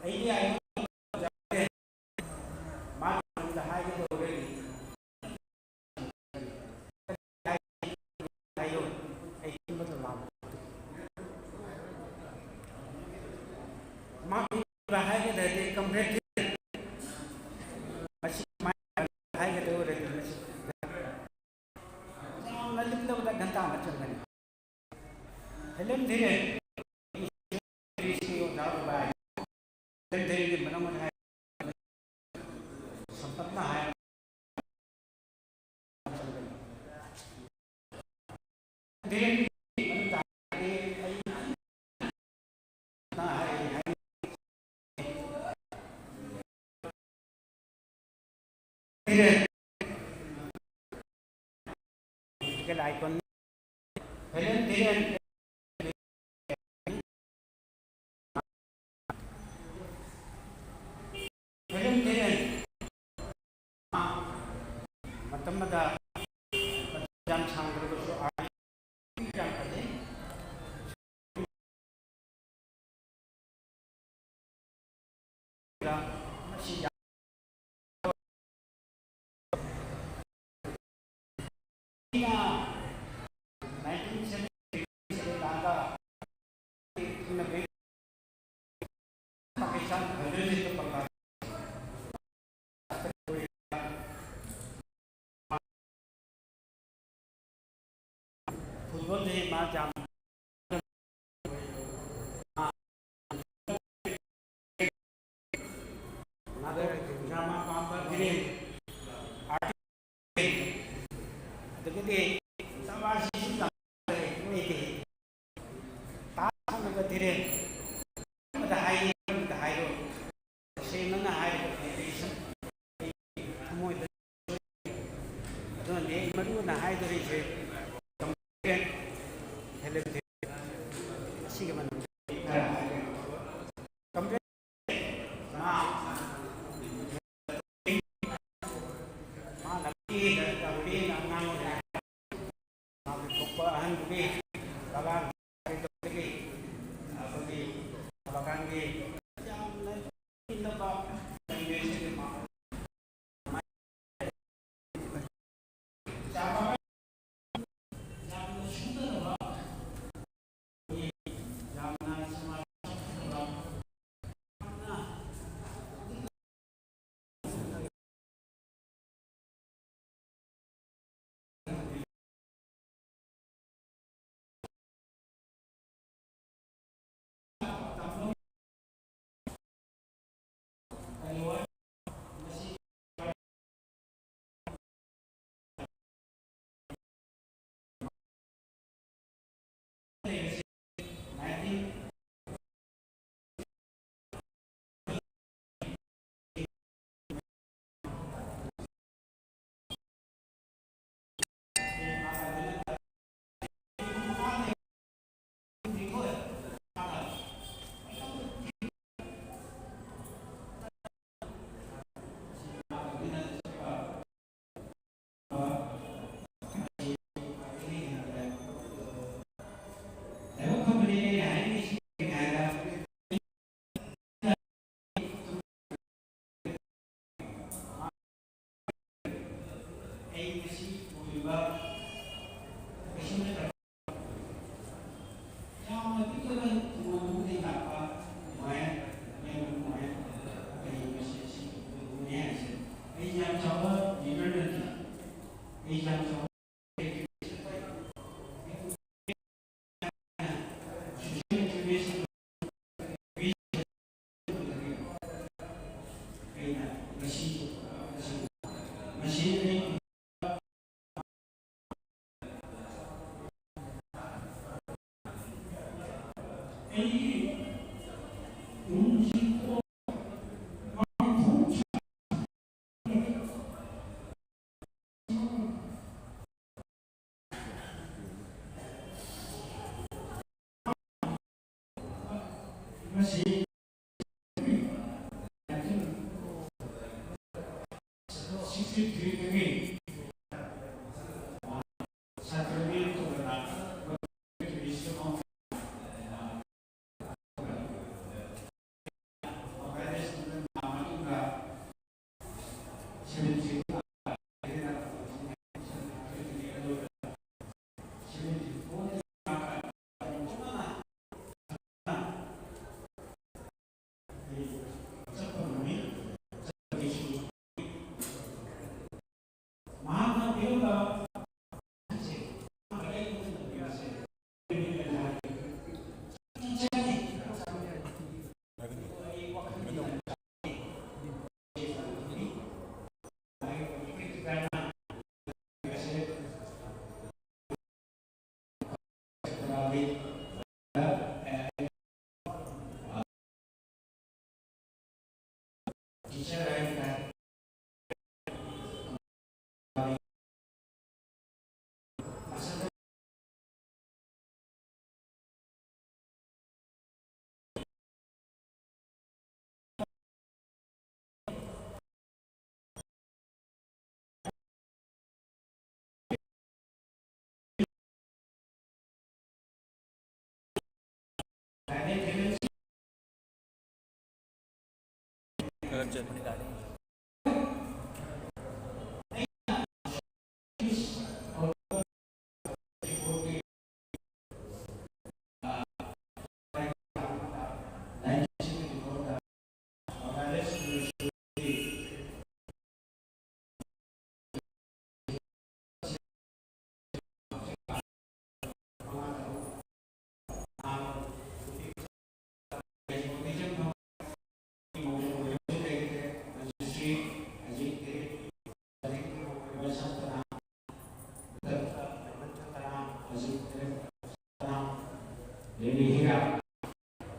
ꯑꯩꯗꯤ ꯑꯩꯉꯣꯟꯗ ꯃꯥꯒꯤ ꯃꯔꯝꯗ ꯍꯥꯏꯒꯗꯧꯔꯦ꯫ ꯍꯥꯏꯌꯣ, ꯑꯩ ꯈꯟꯕꯗꯣ ꯂꯥꯜꯂꯦ꯫ ꯃꯥꯒꯤ ꯃꯔꯝꯗ ꯍꯥꯏꯒꯗ꯭ꯔꯗꯤ complete ꯃꯁꯤ ꯃꯥꯒꯤ ꯃꯔꯝꯗ ꯍꯥꯏꯒꯗꯧꯔꯗꯤ ꯃꯁꯤ ꯌꯥꯝꯅ ꯂꯤꯛꯂꯕꯗ ꯘꯟꯇꯥ ꯑꯃ ꯆꯪꯒꯅꯤ꯫ ꯍꯦꯂꯦꯟ ꯊꯤꯔꯦꯟ꯫ ꯍꯦꯂꯦꯟ ꯊꯤꯔꯦꯟꯒꯤ ꯃꯔꯝ ꯑꯣꯏꯅ ꯍꯥꯏ-, ꯁꯝꯇꯞꯅ ꯍꯥꯏ-, ꯊꯤꯔꯦꯟꯒꯤ ꯃꯔꯝ ꯇꯥꯔꯗꯤ ꯑꯩ ꯅ ꯍꯥꯏ-, ꯍꯥꯏ-, ꯊꯤꯔꯦꯟ꯫ Political icon꯫ ꯍꯦꯂꯦꯟ ꯊꯤꯔꯦꯟ꯫ ꯑꯃꯗ ꯌꯥꯝ ꯁꯥꯡꯗ꯭ꯔꯕꯁꯨ ꯑꯥꯔ ꯌꯥꯝ ꯐꯖꯩ꯫ ꯃꯁꯤ ꯌꯥꯝ ꯑꯩꯅ nineteen seventy ꯂꯥꯛꯑꯒ ꯄꯥꯀꯤꯁꯇꯥꯟ ꯐꯖꯅ ꯄꯥꯀꯤꯁꯇꯥꯟ ꯐꯨꯠꯕꯣꯜꯁꯦ ꯃꯥ ꯌꯥꯝ ꯃꯥꯗꯣ ꯗ꯭ꯔꯃꯥ ꯄꯥꯝꯕ ꯐꯤꯂꯝ ꯑꯥꯔꯇꯤꯁ ꯑꯗꯒꯤꯗꯤ ꯁꯃꯥꯖꯁꯤꯁꯨ ꯌꯥꯝ ꯂꯩ꯫ ꯇꯥ ꯁꯥꯟꯅꯕ ꯐꯤꯂꯝ ꯑꯃꯗ ꯍꯥꯏꯌꯦ, ꯑꯃꯗ ꯍꯥꯏꯔꯣ꯫ ꯇꯁꯦꯡꯅ ꯍꯥꯏꯔꯕꯗꯤ ꯑꯩ ꯁꯨꯝ ꯑꯩ ꯊꯃꯣꯏꯗ ꯑꯗꯨꯅꯅꯦ ꯑꯩ ꯃꯔꯨ ꯑꯣꯏꯅ ꯍꯥꯏꯗꯣꯔꯤꯁꯦ ꯐꯤꯂꯝꯁꯦ ꯑꯁꯤꯒꯤ ꯃꯅꯨꯡꯗ ꯈꯔ ꯍꯥꯏꯒꯦ꯫ ꯃꯥ ꯃꯥ ꯂꯝꯕꯤ ꯂꯝꯕꯤꯅ ꯑꯉꯥꯡ ꯑꯣꯏꯔꯤꯉꯩꯗ ꯃꯥꯒꯤ ꯊꯣꯛꯄ ꯑꯍꯟꯗꯨꯒꯤ ꯕꯒꯥꯟ ꯀꯔꯤ ꯇꯧꯕꯒꯤ ꯑꯩꯈꯣꯏꯒꯤ ꯕꯒꯥꯟꯒꯤ ꯌꯥꯝꯅ ꯏꯪꯂꯕ ꯂꯝꯕꯤꯁꯤꯒꯤ ꯃꯥ ꯌꯥꯝꯅ ꯁꯨꯗꯅꯕ, ꯌꯥꯝꯅ ꯁꯃꯥꯖ ꯐꯠꯇꯕ, ꯌꯥꯝꯅ ꯌꯥꯝꯅ ꯄꯤꯛꯆꯔ ꯈꯨꯡꯒꯪ ꯑꯃꯗꯒꯤ ꯂꯥꯛꯄ ꯅꯨꯡꯉꯥꯏ, ꯌꯥꯝꯅ ꯅꯨꯡꯉꯥꯏ꯫ ꯀꯔꯤ ꯃꯁꯤ ꯑꯁꯤ ꯎꯕꯅꯤ ꯍꯥꯏꯁꯦ꯫ ꯑꯩ ꯌꯥꯝ ꯆꯥꯎꯕ leader ꯅꯠꯇꯦ꯫ ꯑꯩ ꯌꯥꯝ ꯆꯥꯎꯕ social intervention ꯑꯩꯅ ꯉꯁꯤ, ꯉꯁꯤ, ꯉꯁꯤ ꯑꯩ ꯑꯩꯒꯤ ꯅꯨꯡꯁꯤꯕ ꯃꯁꯤ ꯁꯤꯛꯁꯇꯤ ꯊ꯭ꯔꯤꯗꯒꯤ ꯁꯥꯇ꯭ꯔ ꯃꯌꯥꯝ ꯇꯧꯗꯅ ꯑꯗꯩꯗꯤ ꯍꯤꯔꯥ,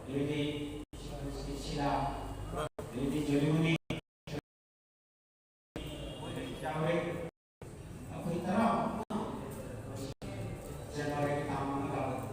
ꯑꯗꯩꯗꯤ ꯁꯤꯂꯥ, ꯑꯗꯩꯗꯤ ꯖꯣꯂꯤꯃꯅꯤ, ꯌꯥꯎꯔꯦ꯫ ꯑꯩꯈꯣꯏ ꯇꯔꯥꯃꯨꯛꯅ ꯖꯅꯋꯥꯔꯤ ꯇꯥꯡ ꯃꯉꯥꯗ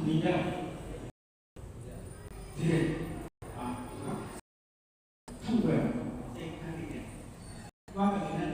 ꯃꯤꯗ ꯊꯤꯔꯦ꯫ ꯑꯥ, ꯈꯪꯕ꯭ꯔꯥ? ꯑꯩ ꯈꯪꯗꯦ꯫ ꯋꯥ ꯀꯩꯅꯣ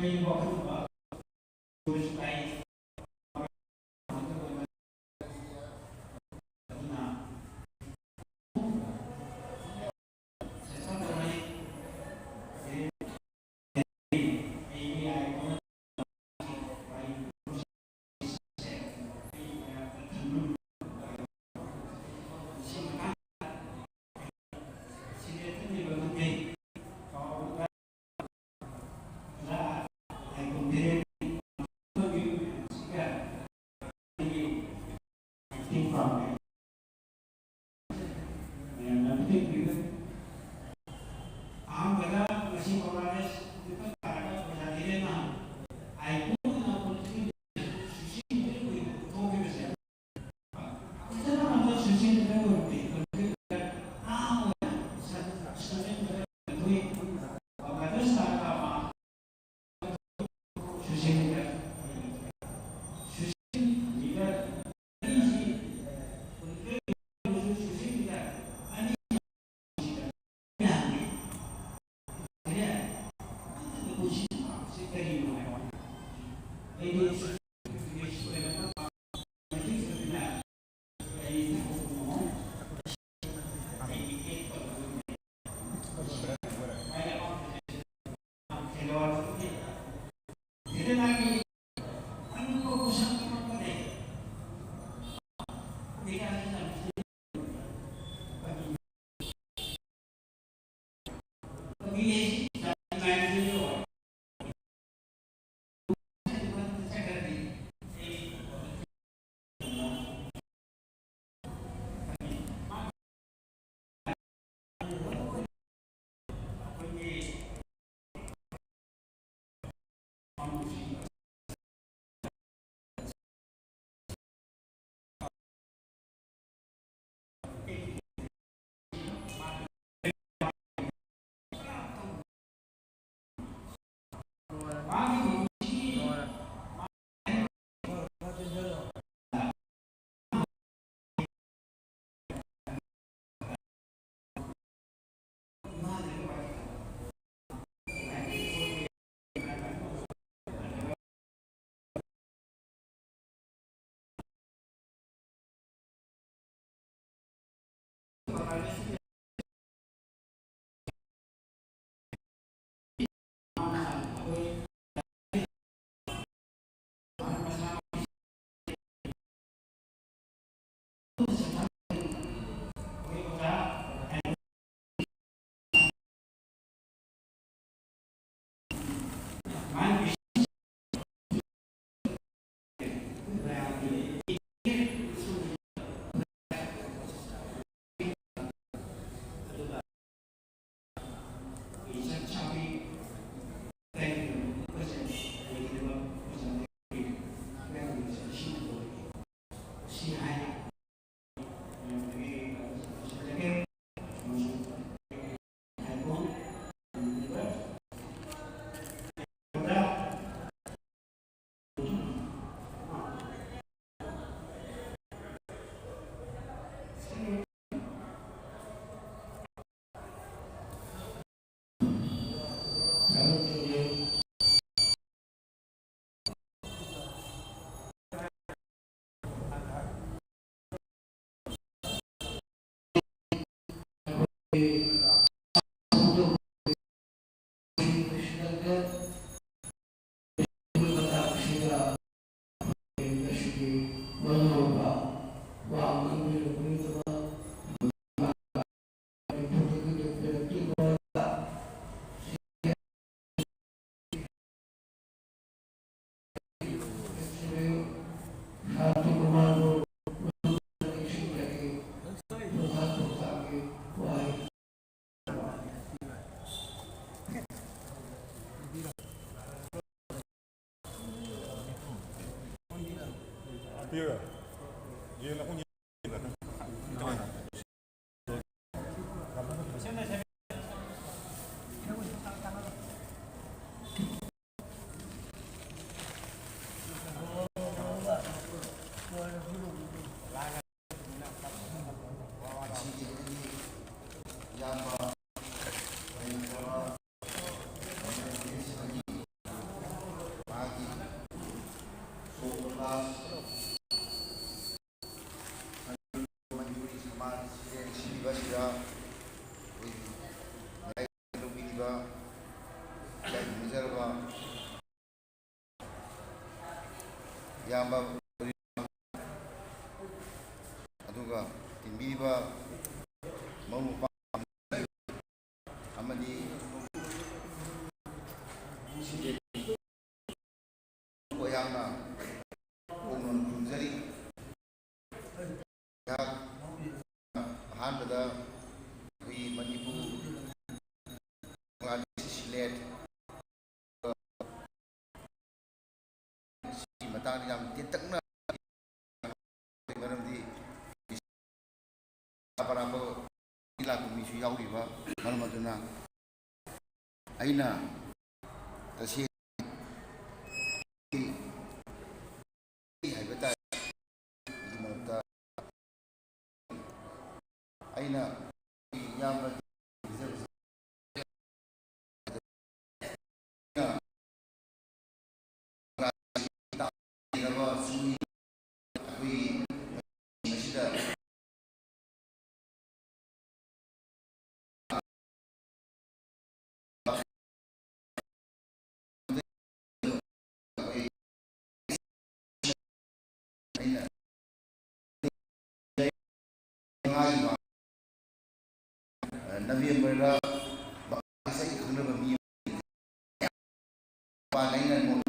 ꯂꯩꯕꯒꯤ ꯃꯅꯤꯄꯨꯔꯤ ꯁꯃꯥꯖ ꯁꯤꯔꯦꯟ ꯁꯤꯕꯤꯕ ꯑꯁꯤꯗ ꯑꯩꯈꯣꯏꯒꯤ ꯃꯌꯥꯏ ꯂꯧꯕꯤꯔꯤꯕ ꯏꯀꯥꯏ ꯈꯨꯝꯅꯖꯔꯕ ꯏꯌꯥꯝꯕ, ꯑꯗꯨꯒ ꯇꯤꯟꯕꯤꯔꯤꯕ ꯃꯔꯨꯞ ꯃꯄꯥꯡ ꯑꯃꯗꯤ ꯁꯤꯗꯦ ꯑꯩꯍꯥꯛꯅ ꯍꯣꯡꯅ ꯈꯨꯔꯨꯝꯖꯔꯤ꯫ ꯑꯩꯍꯥꯛ ꯑꯍꯥꯟꯕꯗ ꯑꯩꯈꯣꯏꯒꯤ ꯃꯅꯤꯄꯨꯔ, ꯕꯪꯒ꯭ꯂꯥꯗꯦꯁ, ꯁꯤꯂꯦꯠ, ꯁꯤꯒꯤ ꯃꯇꯥꯡꯗ ꯌꯥꯝ ꯇꯦꯟꯇꯛꯅ, ꯃꯔꯝꯗꯤ ꯑꯔꯥꯞ ꯑꯔꯥꯞꯄ ꯂꯥꯛꯄ ꯃꯤꯁꯨ ꯌꯥꯎꯔꯤꯕ ꯃꯔꯝ ꯑꯗꯨꯅ ꯑꯩꯅ ꯇꯁꯦꯡꯅ ꯍꯥꯏꯕ ꯇꯥꯔꯦ, ꯑꯩꯒꯤ ꯃꯔꯛꯇ ꯑꯩꯅ ꯏꯌꯥꯝꯕ ꯑꯩꯈꯣꯏꯒꯤ ꯑꯁꯤꯗ ꯃꯄꯥꯟꯗ ꯉꯁꯥꯏ ꯈꯪꯅꯕ ꯃꯤ ꯑꯃ ꯂꯩ꯫ ꯃꯄꯥꯟꯗ ꯑꯩꯅ ꯅꯣꯠ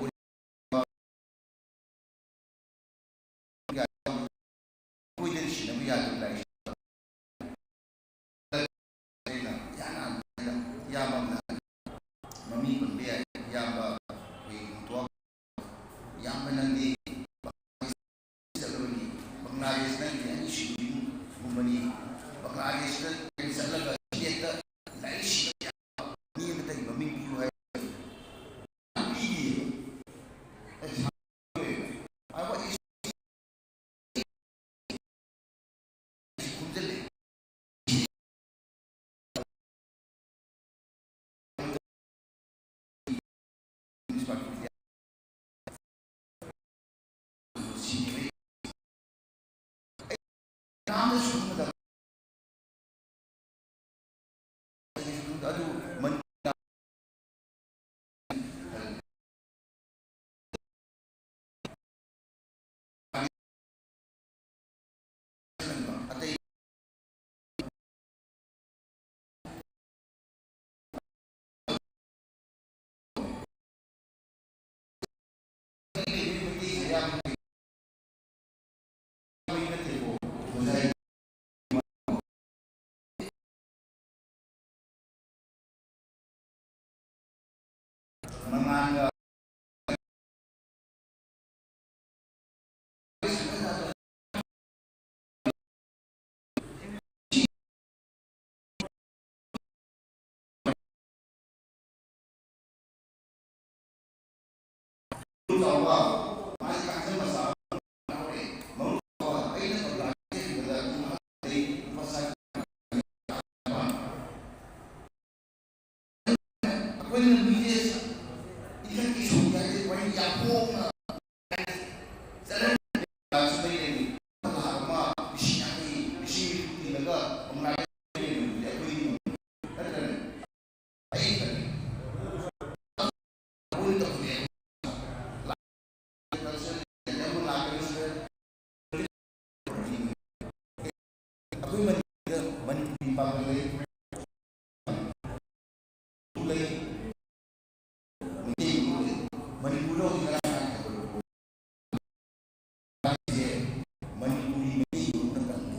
ꯑꯩꯈꯣꯏꯗꯗꯤ ꯁꯤꯟꯅꯕ ꯌꯥꯗꯕ ꯂꯥꯏꯔꯤꯛ꯫ ꯑꯩꯅ ꯏꯍꯥꯟ ꯍꯥꯟꯕꯗ ꯏꯌꯥꯝꯕ ꯑꯃꯅ ꯃꯃꯤꯡ ꯄꯟꯕ ꯌꯥꯏ, ꯏꯌꯥꯝꯕ ꯑꯩꯈꯣꯏ ꯃꯨꯇꯨꯋꯥ, ꯏꯌꯥꯝꯕ ꯅꯪꯗꯤ ꯆꯠꯂꯕꯅꯤ, ꯕꯪꯒ꯭ꯂꯥꯗꯦꯁ ꯅꯪꯗꯤ ꯑꯅꯤꯁꯨꯕꯒꯨꯝꯕꯅꯤ, ꯕꯪꯒ꯭ꯂꯥꯗꯦꯁꯇ ꯆꯠꯂꯒ ꯁꯤꯗꯦꯠꯇ ꯂꯥꯏꯔꯤꯛ ꯁꯤꯟꯕ ꯌꯥꯕ ꯃꯤ ꯑꯃꯇꯒꯤ ꯃꯃꯤꯡ ꯄꯤꯌꯨ ꯍꯥꯏ ꯄꯤꯗꯦꯕ꯫ ꯑꯩ ꯍꯥꯏꯕ ꯈꯣꯝꯖꯤꯜꯂꯦ꯫ ꯀꯅꯥꯝꯇꯁꯨ ꯈꯪꯅꯗꯕ꯫ ꯑꯗꯨ ꯃꯅꯤꯄꯨꯔ ꯑꯇꯩ ꯃꯉꯥꯜꯒ ꯆꯥꯎꯕ, ꯃꯥꯒꯤ ꯀꯥꯡꯖꯟ ꯃꯆꯥ ꯑꯃ ꯌꯥꯎꯔꯦ꯫ ꯃꯔꯨ ꯆꯥꯎꯕ, ꯑꯩꯅ ꯇꯧꯔꯛꯑꯒꯦ ꯍꯥꯏꯕꯗ ꯑꯗꯨꯝ ꯍꯥꯏ꯫ ꯑꯩꯈꯣꯏꯅ ꯃꯤꯁꯦ ꯏꯊꯛꯀꯤ ꯁꯣꯝꯗ ꯍꯥꯏꯗꯤ ꯋꯥꯔꯤ ꯌꯥꯝ ꯄꯣꯛꯅ ꯆꯠꯍꯟꯕꯁꯨ ꯂꯩꯔꯅꯤ꯫ ꯂꯥꯈ ꯑꯃ, ꯂꯤꯁꯤꯡ ꯌꯥꯡꯈꯩ, ꯂꯤꯁꯤꯡ ꯅꯤꯐꯨ ꯇꯤꯡꯉꯒ ꯀꯪꯂꯥꯗ ꯂꯩꯔꯝꯕꯗꯨꯗꯤ ꯑꯩꯈꯣꯏꯗꯤ ꯉꯝꯃꯣꯏ꯫ ꯅꯠꯇ꯭ꯔꯅꯦ? ꯑꯩ ꯈꯜꯂꯤ꯫ ꯑꯩꯈꯣꯏꯅ ꯇꯧꯕꯅꯦ꯫ ꯑꯩꯈꯣꯏ ꯃꯅꯤꯄꯨꯔꯗ ꯃꯅꯤꯄꯨꯔꯤ ꯄꯥꯡꯒꯜ ꯂꯩ꯫ ꯃꯅꯤꯄꯨꯔꯗ ꯍꯧꯖꯤꯛ ꯉꯔꯥꯡ ꯅꯍꯥꯟ ꯍꯥꯏꯕꯗꯣ, ꯃꯅꯤꯄꯨꯔꯤ ꯃꯩꯇꯩ ꯒ꯭ꯔꯨꯞꯅ ꯀꯟꯗꯦ꯫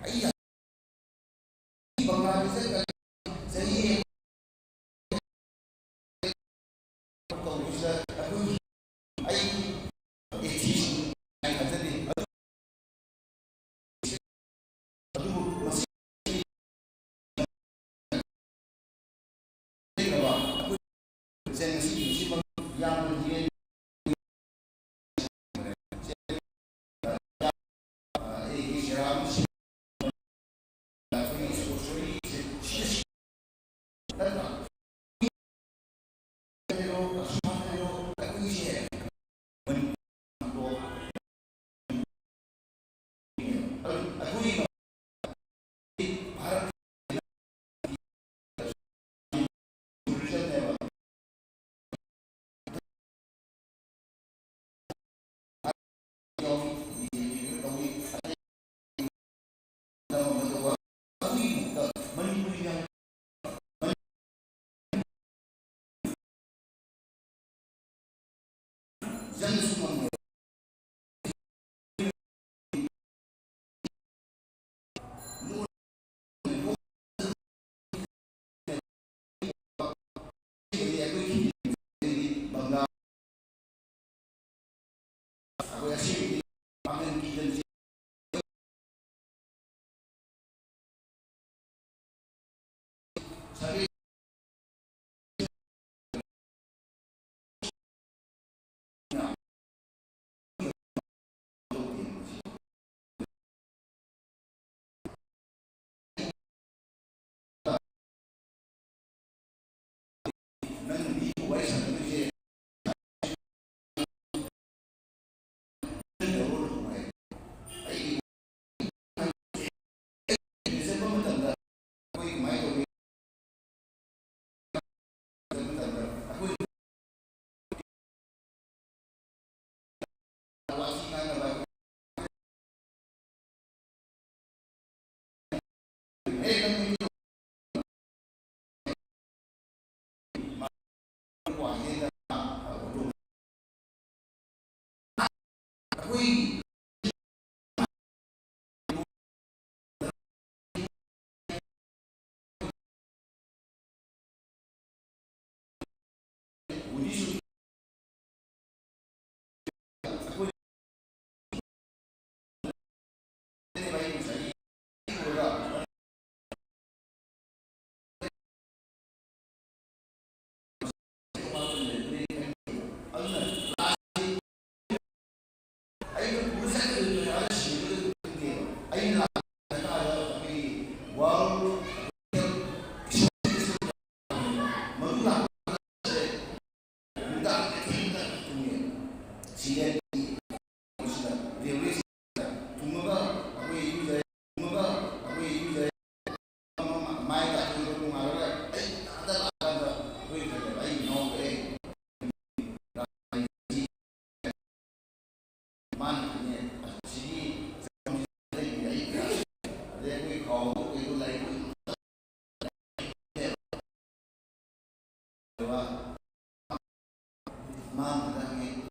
ꯑꯩ ꯕꯪꯒ꯭ꯂꯥꯗꯦꯁꯇ ꯆꯍꯤ ꯇꯧꯕꯁꯤꯗ ꯑꯩꯈꯣꯏꯒꯤ, ꯑꯩ atheist ꯍꯥꯏꯅ ꯈꯟꯖꯗꯦ꯫ ꯑꯗꯨ, ꯑꯗꯨꯕꯨ ꯃꯁꯤ ꯂꯩꯈ꯭ꯔꯕ ꯑꯩꯈꯣꯏ ꯉꯁꯤ ꯅꯨꯃꯤꯠꯁꯤꯃꯛ ꯌꯥꯝꯅ ꯂꯤꯔꯦ꯫ ꯑꯩꯒꯤ ꯁꯦꯔꯥꯟ ꯃꯥꯡꯕꯗ ꯍꯪꯉꯦ꯫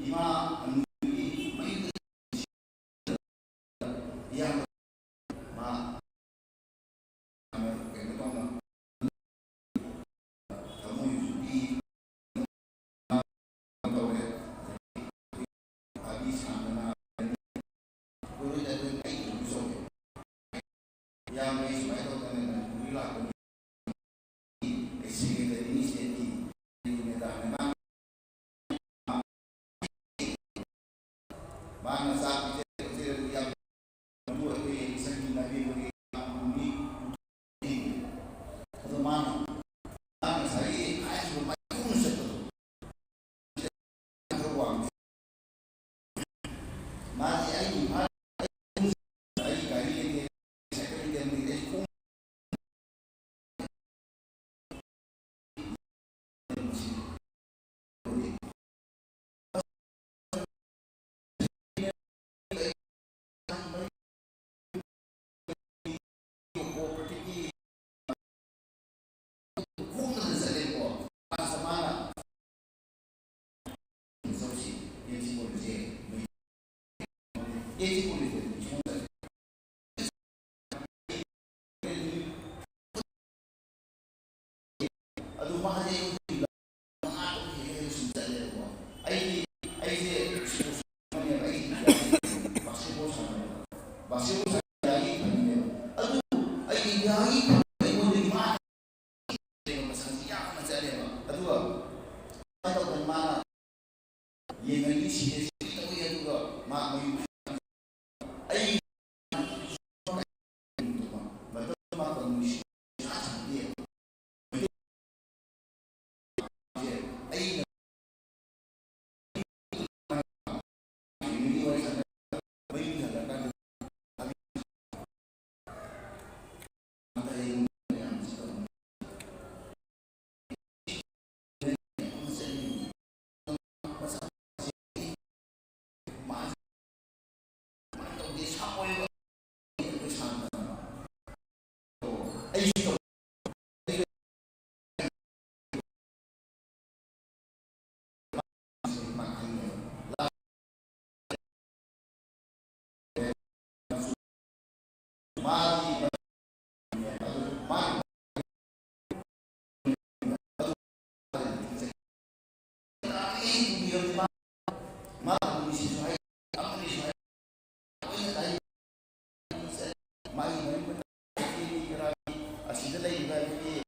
ꯏꯃꯥ ꯑꯅꯨꯒꯤ ꯃꯌꯨꯝꯗ ꯏꯌꯥꯝꯕ ꯃꯥ ꯀꯩꯅꯣ ꯇꯧꯅ ꯊꯃꯣꯏꯁꯨ ꯄꯤ ꯇꯧꯔꯦ꯫ ꯐꯥꯕꯤ ꯁꯥꯟꯗꯅ ꯑꯩꯈꯣꯏ ꯂꯣꯏꯅ ꯑꯩꯈꯣꯏ ꯑꯩ ꯏꯊꯟꯇ ꯆꯠꯂꯦ꯫ ꯏꯌꯥꯝꯕ ꯑꯩ ꯁꯨꯃꯥꯏꯅ ꯇꯧꯗꯅ ꯃꯅꯤꯄꯨꯔꯗ ꯂꯥꯛꯄꯅꯤ꯫ ꯑꯩ ꯁꯦꯀ꯭ꯔꯦꯇꯔꯤꯅꯤ ꯁꯤꯗꯗꯤ꯫ ꯃꯦꯗꯥꯝꯅ ꯃꯥꯅ ꯆꯥꯛ ꯄꯤꯖ-, ꯄꯤꯖꯔꯗꯤ ꯌꯥꯝ ꯃꯗꯨ ꯑꯩꯈꯣꯏ ꯆꯍꯤ ꯅꯥꯕꯤꯕꯒꯤ ꯌꯥꯝ ꯂꯨꯏ꯫ ꯑꯗꯣ ꯃꯥꯅ, ꯃꯥꯅ ꯉꯁꯥꯏꯒꯤ ꯍꯥꯏꯈꯤꯕ ꯃꯥꯏꯄꯨꯅꯅ ꯆꯠꯄꯗꯣ ꯈꯔ ꯋꯥꯡꯉꯦ꯫ ꯃꯥꯗꯤ ꯑꯩ ꯏꯝꯐꯥꯜ, ꯑꯩ ꯒꯥꯔꯤ ꯂꯩꯇꯦ, ꯁꯥꯏꯀꯜ ꯂꯩꯇꯦ, ꯑꯩ ꯈꯣꯡ ꯑꯗꯨ ꯃꯥꯗꯤ ꯑꯩꯉꯣꯟꯗꯒꯤ ꯃꯉꯥ ꯇꯔꯨꯛ ꯍꯦꯟꯅ ꯍꯦꯟꯅ ꯁꯨꯝ ꯆꯠꯂꯦꯕꯀꯣ꯫ ꯑꯩꯗꯤ, ꯑꯩꯁꯦ sports ꯑꯃꯅꯦꯕ, ꯑꯩꯁꯦ ꯏꯟꯗꯤꯌꯥꯒꯤ basketball ꯁꯥꯟꯅꯕ, basketball ꯁꯥꯟꯅꯕ ꯏꯟꯗꯤꯌꯥꯒꯤ ꯐꯪꯉꯤꯅꯦꯕ꯫ ꯑꯗꯨ ꯑꯩ ꯏꯟꯗꯤꯌꯥꯒꯤ ꯐꯪꯉꯤ, ꯑꯩꯉꯣꯟꯗꯒꯤ ꯃꯥꯅ ꯍꯦꯟꯅ ꯃꯁꯛꯁꯤ ꯌꯥꯝꯅ ꯆꯠꯂꯦꯕ꯫ ꯑꯗꯨꯒ ꯀꯃꯥꯏꯅ ꯇꯧꯗꯅ ꯃꯥꯅ ꯌꯦꯡꯉꯅꯤ, ꯁꯤꯗ ꯁꯤ ꯇꯧꯏ, ꯑꯗꯨꯒ ꯃꯥ ꯃꯌꯨꯝ ꯑꯩ ꯃꯇꯝ ꯃꯇꯝ ꯅꯨꯡꯁꯤ ꯁꯥ ꯁꯥꯗꯦ꯫ ꯁꯤꯁꯨ ꯍꯥꯏ, ꯑꯃꯅꯤꯁꯨ ꯍꯥꯏ, ꯂꯣꯏꯅ ꯇꯥꯏ꯫ ꯃꯥꯒꯤ ꯃꯔꯤ ꯃꯇꯥ, ꯑꯁꯤꯗ ꯂꯩꯔꯤꯕ ꯑꯩꯈꯣꯏꯒꯤ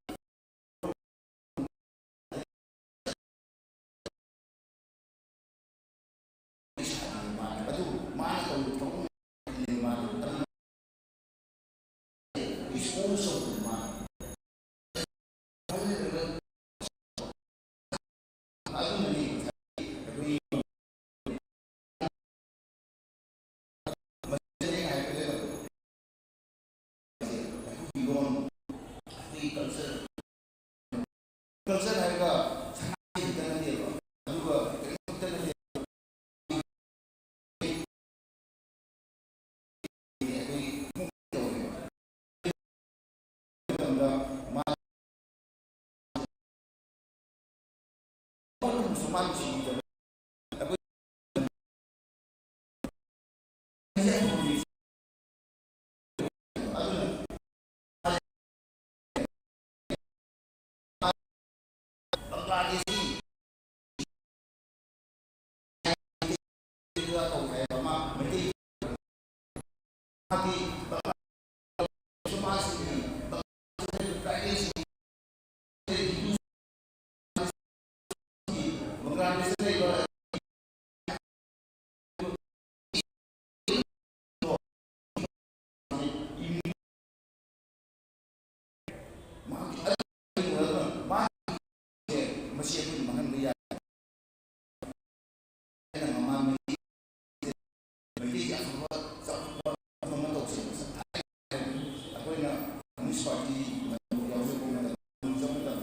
ꯑꯗꯨꯕꯨ ꯃꯥꯅ ꯇꯧꯔꯤꯕ ꯊꯕꯛ ꯃꯥꯅ ꯏꯁꯄꯣꯟꯁꯔ ꯃꯥꯅ ꯑꯗꯨꯅꯅꯤ ꯉꯁꯥꯏ ꯑꯩꯈꯣꯏ ꯃꯁꯤꯗ ꯑꯩꯅ ꯍꯥꯏꯕꯗ ꯑꯩꯈꯣꯏꯒꯤ ꯂꯣꯟ, ꯑꯩꯈꯣꯏꯒꯤ ꯀꯜꯆꯔ, ꯀꯜꯆꯔ ꯍꯥꯏꯔꯒ ꯁꯅꯥꯒꯤ ꯈꯛꯇ ꯅꯠꯇꯦꯕ, ꯑꯗꯨꯒ ꯀꯩꯅꯣ ꯈꯛꯇ ꯅꯠꯇꯦꯕ, ꯑꯩꯈꯣꯏꯒꯤ ꯇꯧꯋꯦꯕ꯫ ꯃꯇꯝꯗ ꯃꯥ ꯑꯩꯈꯣꯏꯅ ꯃꯥ ꯅꯨꯡꯁꯤꯕꯤꯗꯕ ꯑꯩꯈꯣꯏ ꯕꯪꯒ꯭ꯂꯥꯗꯦꯁꯤ ꯀꯧꯏ ꯍꯥꯏꯕ ꯑꯃ ꯃꯩꯇꯩ ꯃꯥꯒꯤ ꯕꯪꯒ꯭ꯂꯥꯗꯦꯁꯤ ꯕꯪꯒ꯭ꯂꯥꯗꯦꯁꯇ ꯂꯩꯕ ꯃꯁꯤ ꯑꯩꯈꯣꯏꯅ ꯃꯥꯡꯍꯟꯕ ꯌꯥꯏ꯫ ꯑꯩꯅ ꯃꯃꯥꯡ ꯃꯩꯇꯩꯒꯤ ꯑꯐꯕ ꯆꯥꯎꯈꯠꯄ ꯑꯃ ꯇꯧꯁꯦ꯫ ꯑꯩꯈꯣꯏꯅ ꯀꯝꯃ꯭ꯌꯨꯅꯤꯁ ꯄꯥꯔꯇꯤ ꯌꯥꯎꯖꯕ ꯃꯇꯝꯗ,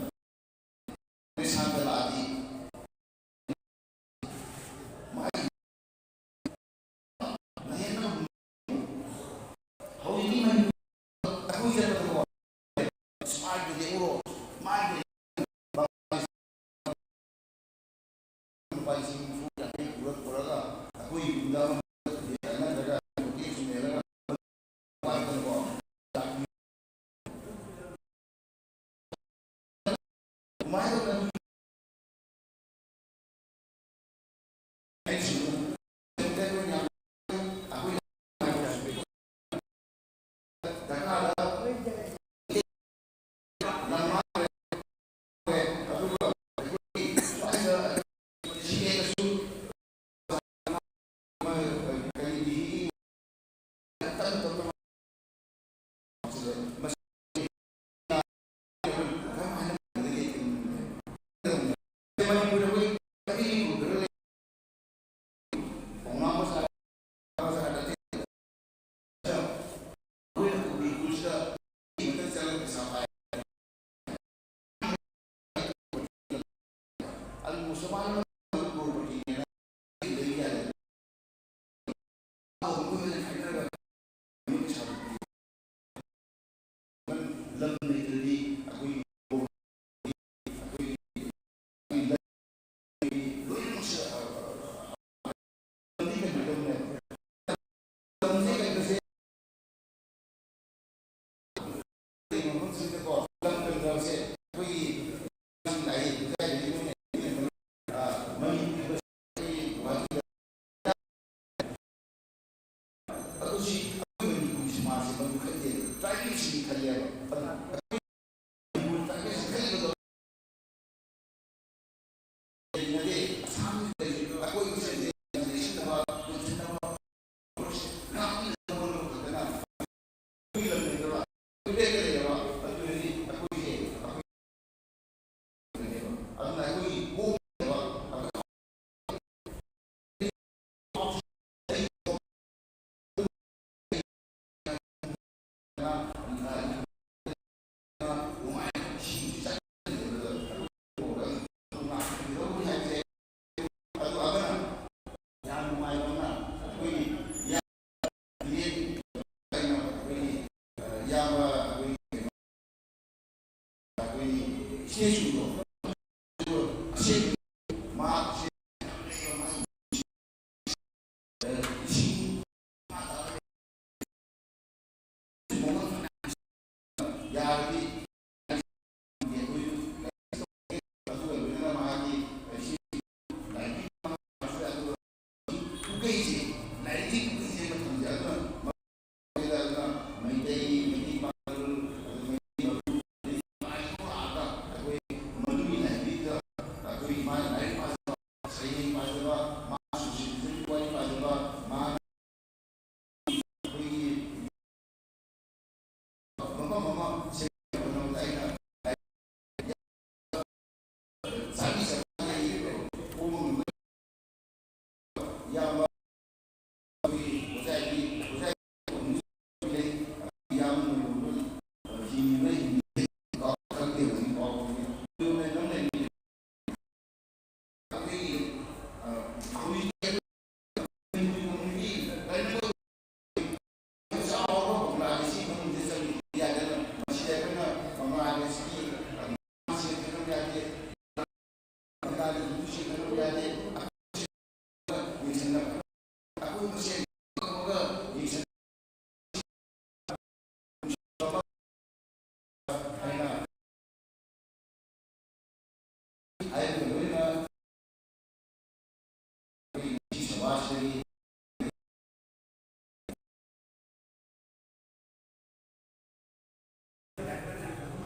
ꯄꯩꯁꯥꯗ ꯂꯥꯛꯑꯗꯤ ꯃꯥꯒꯤ ꯍꯧꯖꯤꯛꯀꯤ ꯃꯅꯤꯄꯨꯔ ꯑꯩꯈꯣꯏ ꯆꯠꯄꯗꯀꯣ, ꯃꯥꯒꯤ ꯂꯦꯛꯎꯔꯣ, ꯃꯥꯒꯤ ꯂꯨꯄꯥ ꯂꯤꯁꯤꯡ ꯅꯤꯐꯨ ꯌꯥꯡꯈꯩ ꯄꯨꯔ-, ꯄꯨꯔꯒ ꯑꯩꯈꯣꯏ ꯌꯨꯝꯗ ꯑꯃ ꯅꯠꯇ꯭ꯔꯒ ꯍꯣꯇꯦꯜ ꯁꯨꯝ ꯂꯩꯔꯒ ꯀꯃꯥꯏꯅ ꯇꯧꯗꯅ ꯑꯩꯁꯨ ꯁꯨꯃꯥꯏꯅ ꯂꯩꯕ ꯌꯥꯗꯦ꯫ ꯂꯝ ꯂꯩꯇ꯭ꯔꯗꯤ ꯑꯩꯈꯣꯏ, ꯑꯩꯈꯣꯏ ꯂꯝ ꯂꯣꯏꯅꯃꯛꯁꯦ, ꯑ, ꯑ, ꯂꯝꯕꯤ ꯀꯩꯅꯣ ꯇꯧꯅꯦꯕ꯫ ꯂꯝꯁꯦ ꯀꯩꯅꯣꯁꯦ, ꯃꯐꯝꯁꯤꯗꯀꯣ, ꯂꯝ ꯀꯩꯅꯣꯁꯦ ꯑꯩꯈꯣꯏꯒꯤ ꯑꯗꯨ ꯁꯤ ꯑꯩꯈꯣꯏ ꯃꯅꯤꯄꯨꯔꯤ ꯁꯃꯥꯖꯁꯦ ꯃꯗꯨ ꯈꯟꯗꯦ, ꯇ꯭ꯔꯥꯏꯕꯦꯜꯁꯤꯡꯒꯤ ꯈꯜꯂꯦꯕ꯫ ꯑꯗꯨ ꯑꯩꯈꯣꯏ ꯃꯅꯤꯄꯨꯔ ꯇ꯭ꯔꯥꯏꯕꯦꯜꯁꯤꯡ ꯈꯜꯂꯤꯕꯗꯣ ꯂꯩꯅꯗꯦ꯫ ꯑꯁꯥꯝꯗ ꯂꯩꯔꯤꯕ ꯑꯀꯣꯏꯕꯁꯤꯡꯁꯦ ꯌꯥꯝꯅ ꯏꯁꯤꯟꯅꯕ, ꯌꯦꯡꯁꯤꯟꯅꯕ, ꯉꯥꯛꯄꯤꯅꯕ ꯍꯣꯠꯅꯕ ꯈꯛꯇꯅ ꯑꯩꯈꯣꯏꯒꯤ ꯂꯝ ꯂꯩꯇꯕ, ꯑꯩꯈꯣꯏ ꯂꯩꯇꯕ, ꯑꯗꯨꯅꯗꯤ ꯑꯩꯈꯣꯏꯁꯦ, ꯑꯩꯈꯣꯏ ꯑꯗꯨꯅ ꯑꯩꯈꯣꯏꯒꯤ ꯀꯣꯛꯅꯕ ꯏꯁꯇꯦꯆꯨꯗꯣ ꯃꯁꯦꯟ ꯇꯧꯔꯒ ꯌꯦꯡꯁꯤꯟ-, ꯑꯩꯅ ꯍꯥꯏꯔꯤꯕ ꯂꯣꯏꯅ ꯑꯩꯈꯣꯏꯒꯤ ꯁꯃꯥꯖꯇꯒꯤ